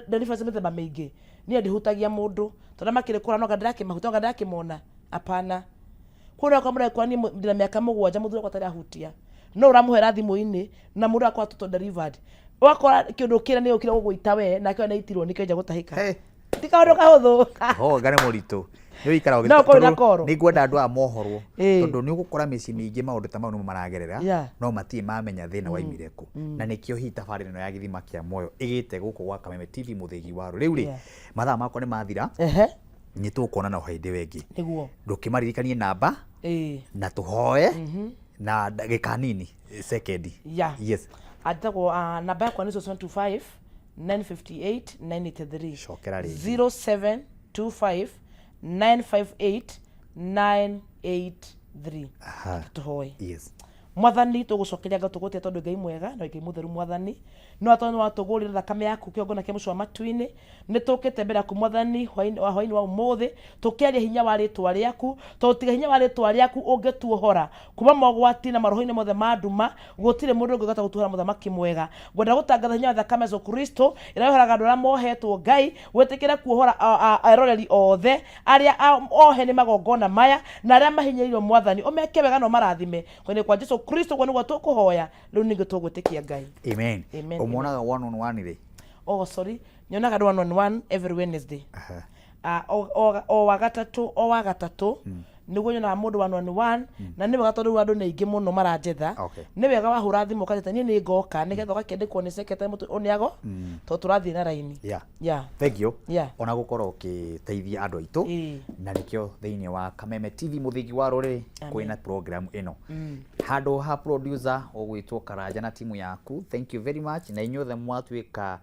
deliverance mĩthemba mĩingĩ. Niĩ ndihutagia mũndũ tondũ makĩrĩ kũra no anga ndĩrakĩmahutia, no anga ndĩrakĩmona. Hapana. Kũrĩa kwa mũrekwa niĩ ndĩna mĩaka 7 mũthuri wakwa atarĩ ahutia. No ũramũhera thimũ-inĩ na mũndũ agakorwo total delivered. Ũgakora kĩũndũ kĩrĩa nĩ gĩũkire gũgũita we nake we nĩaitirwo nĩkĩo nja gũtahĩka. Hey. Ti kaũndũ kahũthũ. Ho nga nĩ mũritũ. Nĩ ũikara No ũkorwo wĩna koro. Nĩ ngwenda andũ aya mohorwo. Ĩĩ. Tondũ nĩ ũgũkora mĩciĩ mĩingĩ maũndũ ta mau nĩmo maragerera Yeah. no matirĩ mamenya thĩna waimire kũ. Na nĩkĩo hihi tabarĩra ĩno ya gĩthima kĩa muoyo ĩgĩte gũkũ gwa Kameme TV mũthĩgi wa rũrĩrĩ. Rĩu rĩ, Yeah. mathaa makwa nĩ mathira. Ehe. Nĩ tũkuonana o hĩndĩ ĩyo ĩngĩ. Nĩguo. Ndũkĩmaririkanie namba Ĩĩ. na tũhoe na ndagĩka nini sekendi. Yeah. Yes. Anjagwo namba yakwa nĩ 0725 958 983. Cokera rĩngĩ. 0725 958 983. Aha. Tũhoe. Yes. Mwathani tũgũcokeria Ngai tũgũtĩa tondũ Ngai mwega na Ngai mũtheru Mwathani. No atondũ nĩ watũgũrire thakame yaku kĩgongona kĩa mũcũa matu-inĩ. Nĩ tũkĩte mbere yaku Mwathani hwaĩ-inĩ wa hwaĩ-inĩ wa ũmũthĩ tũkĩaria hinya wa rĩtwa rĩaku, tondũ tiga hinya wa rĩtwa rĩaku ũngĩtuohora kuma mogwati na maroho-inĩ mothe ma nduma, gũtirĩ mũndũ ũngĩhota gũtuohora mũthamaki mwega. Ngwenda gũtangatha hinya wa thakame ya Yesu Kristo ĩrĩa yohoraga andũ arĩa mohetwo Ngai, wĩtĩkĩre kuohora eroreri othe arĩa ohe nĩ magongona maya na arĩa mahinyĩrĩirio Mwathani, ũmeke wega na ũmarathime. Kwa kwa Jesu Kristo ũguo nĩguo tũkũhoya, rĩu ningĩ tũgwĩtĩkia Ngai. Amen. Amen. Ũmonaga one on one rĩ? Oh sorry, nyonaga andũ one on one every Wednesday. Aha. O wagatatũ, o wagatatũ nĩguo nyonaga mũndũ one on one, na nĩ wega tondũ rĩu andũ nĩ aingĩ mũno maranjetha. Okay. Nĩ wega wahũra thimũ ũkanjĩta niĩ nĩ ngoka nĩgetha ũgakĩandĩkwo nĩ secretary mũtũ ũnĩago tondũ tũrathiĩ na raini. Yeah. Yeah. Thank you. Yeah. Ona gũkorwo ũgĩteithia andũ aitũ Ĩĩ. na nĩkĩo thĩinĩ wa Kameme TV mũthingi wa rũrĩrĩ kwĩna program ĩno. Handũ ha producer ũgwĩtwo Karanja na timu yaku, thank you very much, na inyuothe mwatuĩka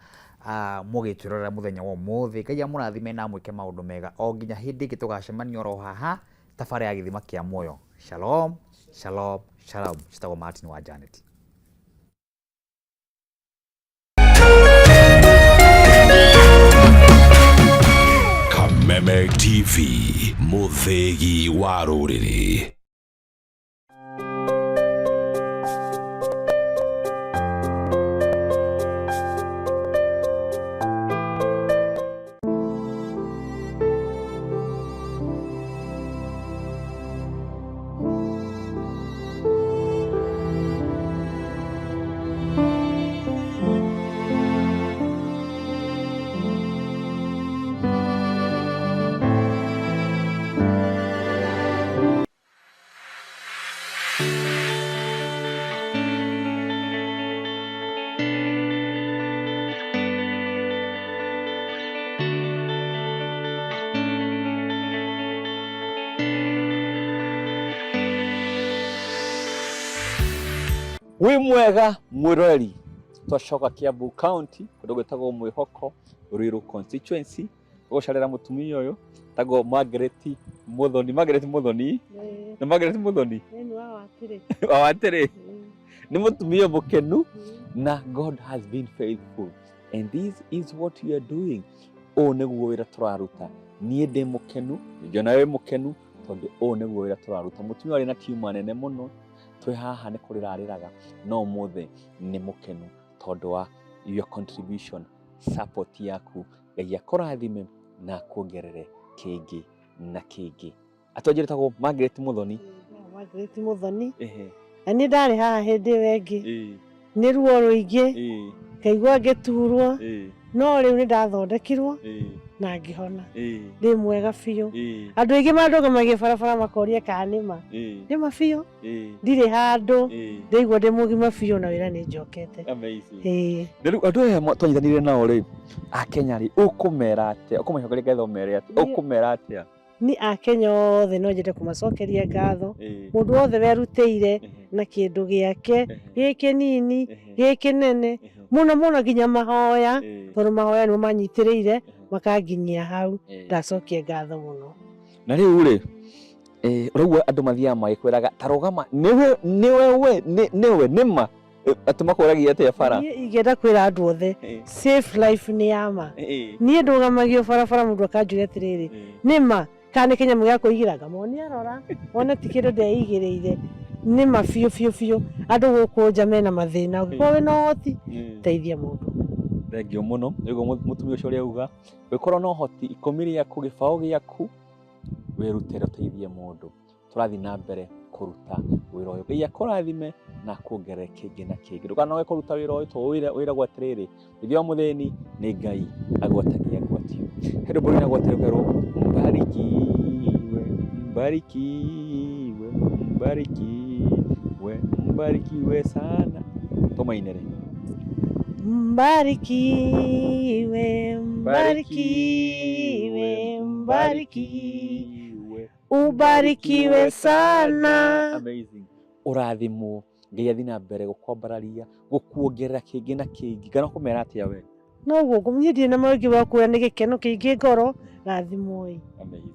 mũgĩtwĩrorera mũthenya wa ũmũthĩ. Ngai amũrathime na amwĩke maũndũ mega o nginya hĩndĩ ĩngĩ tũgacemania oro haha tabarĩra ya gĩthima kĩa muoyo. Shalom, shalom, shalom. Citagwo Martin wa Janet. Kameme TV, mũthĩgi wa rũrĩrĩ. Wĩ mwega mwĩroreri, twacoka Kiambu County kũndũ gwĩtagwo Mwĩhoko Ruiru constituency gũcarĩra mũtumia ũyũ tagwo Margaret Muthoni. Margaret Muthoni nĩ Margaret Muthoni wa Watĩrĩ, nĩ mũtumia mũkenu na God has been faithful and this is what you are doing. Ũũ nĩguo wĩra tũraruta. Niĩ ndĩ mũkenu, njona wĩ mũkenu tondũ ũũ nĩguo wĩra tũraruta. Mũtumia ũrĩ na tiuma nene mũno, twĩ haha nĩ kũrĩra arĩraga, no ũmũthĩ nĩ mũkenu tondũ wa Your contribution, support yaku, Ngai akũrathime na akuongerere kĩngĩ na kĩngĩ. Atwanjĩre tagwo Margaret Muthoni. Margaret Muthoni. Ehe. Na niĩ ndarĩ haha hĩndĩ ĩyo ĩngĩ. Ĩĩ. Nĩ ruo rũingĩ. Ĩĩ. Ngaigua ngĩturwo. Ĩĩ. No rĩu nĩ ndathondekirwo Ĩĩ. na ngĩhona. Ĩĩ. Ndĩ mwega biũ. Ĩĩ. Andũ aingĩ mandũgamagia barabara makoria kana nĩ ma. Ĩĩ. Nĩ ma biũ. Ĩĩ. Ndirĩ handũ. Ĩĩ. Ndĩraigua ndĩ mũgima biũ na wĩra nĩ njokete. Amazing. Ĩĩ. Na rĩu andũ aya twanyitanĩire nao rĩ, a Kenya rĩ, ũkũmera atĩa? Ũkũmacokeria ngatho ũmere atĩa? Ũkũmera atĩa? Ni akenya othe no nyende kũmacokeria ngatho. Ĩĩ. Mũndũ wothe werutĩire na kĩndũ gĩake, gĩ kĩnini, gĩ kĩnene, mũno mũno nginya mahoya, tondũ mahoya nĩmo manyitĩrĩire makanginyia hau. Ndacokia ngatho mũno. Na rĩu rĩ, ũraigua andũ mathiaga magĩkwĩraga ta rũgama, nĩwe, nĩwe we, nĩwe, nĩma. Atĩ makũragia atĩa bara? Niĩ ingĩenda kwĩra andũ othe, safe life nĩ ya ma. Niĩ ndũgamagio barabara mũndũ akanjũria atĩrĩrĩ, nĩ ma kana nĩ kĩnyamũ gĩa kwĩigĩra? Ngamonia rora, wone ti kĩndũ ndeigĩrĩire. Nĩ ma biũ biũ biũ, andũ gũkũ nja mena mathĩna, ũngĩkorwo wĩna ũhoti, teithia mũndũ. Thengiũ mũno, nĩguo mũtumia ũcio ũrĩa auga, ũngĩkorwo na ũhoti, ikũmi rĩaku, gĩbaũ gĩaku, wĩrutĩre ũteithie mũndũ. Tũrathiĩ na mbere kũruta wĩra ũyũ. Ngai akũrathime na akuongerere kĩngĩ na kĩngĩ. Ndũkanoge kũruta wĩra ũyũ tondũ wĩragwo atĩrĩrĩ, ithuĩ o mũthĩni nĩ Ngai agwatagia ngwatio. He rwĩmbo rũinagwo atĩrĩ ũkerwo, mbarikiwe, mbarikiwe, mbarikiwe, mbarikiwe sana. Tũmainĩre. Mbarikiwe, mbarikiwe, mbarikiwe, ubarikiwe sana. Amazing. Ũrathimwo, Ngai athiĩ na mbere gũkwambararia, gũkuongerera kĩngĩ na kĩngĩ. Kana ũkũmera atĩa we? Noguo niĩ ndirĩ na maũingĩ wa kuoya, nĩ gĩkeno kĩingĩ ngoro, rathimwo ĩ. Amazing.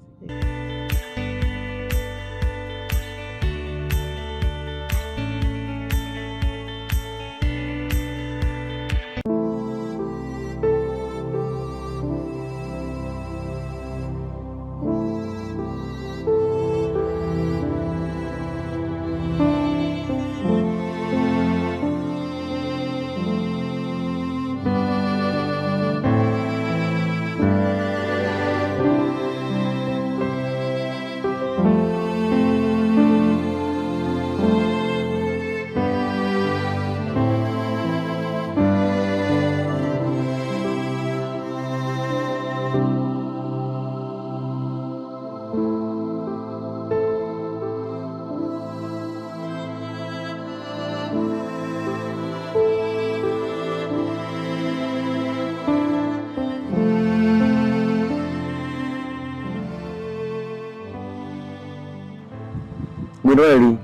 Mwĩroreri,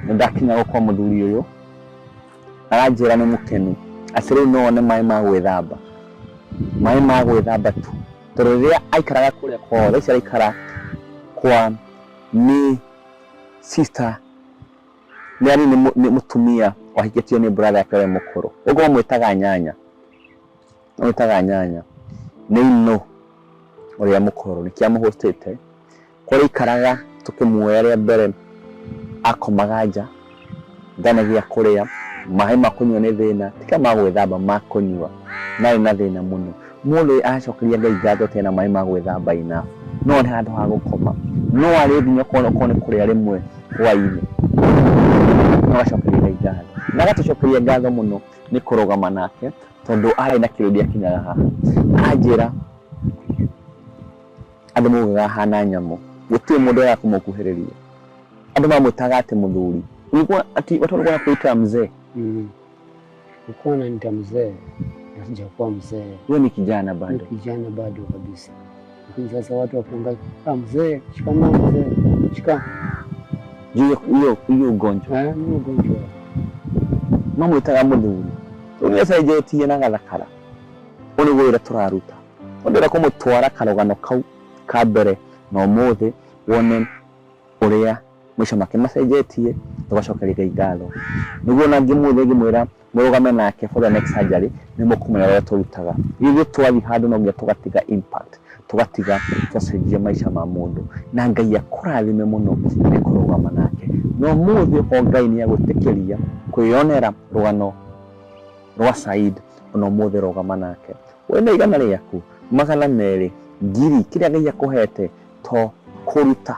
nĩ ndakinya gũkwa mũthuri ũyũ, aranjĩra nĩ mũkenu atĩ rĩu no one maĩ ma gwĩthamba, maĩ ma gwĩthamba tu, tondũ rĩrĩa aikaraga kũrĩa kwao, thaa ici araikara kwa nĩ sister, yani nĩ mũtumia wahikĩtio nĩ brother yake ũrĩa mũkũrũ, ũguo mamwĩtaga nyanya, mamwĩtaga nyanya, nĩ inũ ũrĩa mũkũrũ, nĩkĩo amũhostĩte. Kũrĩa aikaraga tũkĩmuoya rĩa mbere akomaga nja, ndarĩ gĩa kũrĩa, maĩ ma kũnyua nĩ thĩna, tiga ma gwĩthamba, ma kũnyua marĩ na thĩna mũno. Mũndũ aracokeria Ngai ngatho atĩ ena maĩ ma gwĩthamba enough, no one handũ ha gũkoma, no arĩe nginya okorwo nĩ kũrĩa rĩmwe hwaĩ-inĩ, no agacokeria Ngai ngatho. Na agatũcokeria ngatho mũno nĩ kũrũgama nake tondũ arĩ na kĩndũ ndiakinyaga haha. Anjĩra andũ maugaga ahana nyamũ, gũtirĩ mũndũ wega kũmũkuhĩrĩria. Andũ mamwĩtaga atĩ mũthuri. Ulikuwa ati watu walikuwa wanakuita mzee? Ulikuwa unaniita mzee, na sijakuwa mzee. Wewe ni kijana bado? Ni kijana bado kabisa. Lakini sasa watu wakiangalia, mzee, shikamoo mzee, shika. Hiyo hiyo ugonjwa. Ni ugonjwa. Mamwĩtaga mũthuri. Rĩu nĩacenjetie na gathakara. Ũyũ nĩguo wĩra tũraruta. Ũndĩra kũmũtwara karũgano kau ka mbere na ũmũthĩ wone ũrĩa maica make macenjetie, tũgacokeria Ngai ngatho. Nĩguo ona ngĩmwĩra ngĩmwĩra mũrũgame nake for the next surgery, nĩ mũkũmenya ũrĩa tũrutaga. Ithuĩ twathiĩ handũ no nginya tũgatiga impact, tũgatiga twacenjia maica ma mũndũ. Na Ngai akũrathime mũno nĩ kũrũgama nake. Na ũmũthĩ okorwo Ngai nĩ agwĩtĩkĩria kwĩyonera rũgano Rwa Said ona ũmũthĩ rũgama nake. Wĩna igana rĩaku, 200, ngiri, kĩrĩa Ngai akũhete to kũruta,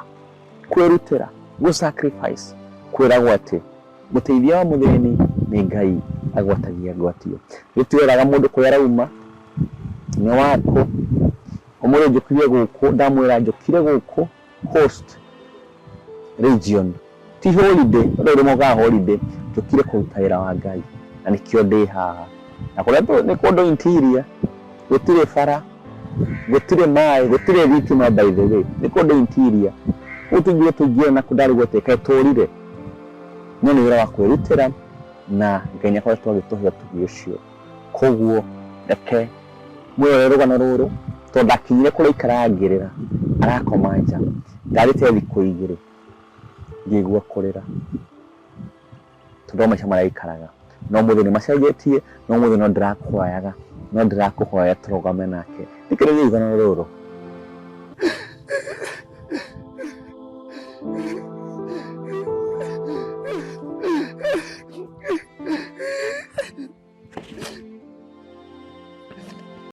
kwĩrutĩra, gũ sacrifice, kwĩragwo atĩ mũteithia wa mũthĩni nĩ Ngai agwatagia ngwatio. Gĩtiroraga mũndũ kũrĩa arauma, nĩ wakũ. Ũmũthĩ njũkire gũkũ, ndamwĩra njũkire gũkũ Coast Region ti holiday, andũ aingĩ mokaga holiday, njũkire kũruta wĩra wa Ngai na nĩkĩo ndĩ haha. Na kũrĩa nĩ kũndũ interior, gũtirĩ bara, gũtirĩ maĩ, gũtirĩ thitima by the way, nĩ kũndũ interior. Kũu tũingire tũingĩre na kũ ndarigwo atĩ kaĩ tũrire, no nĩ wĩra wa kwĩrutĩra na Ngai nĩ akoretwo agĩtũhe ũtugi ũcio. Koguo reke mwĩrore rũgano rũrũ tondũ ndakinyire kũrĩa aikaraga ngĩrĩra arakoma nja ndarĩte thikũ igĩrĩ ngĩigua kũrĩra tondũ wa maica marĩa aikaraga no ũmũthĩ nĩ macenjetie no ũmũthĩ no ndĩrakũhoyaga no ndĩrakũhoya tũrũgame nake thikĩrĩria rũgano rũrũ.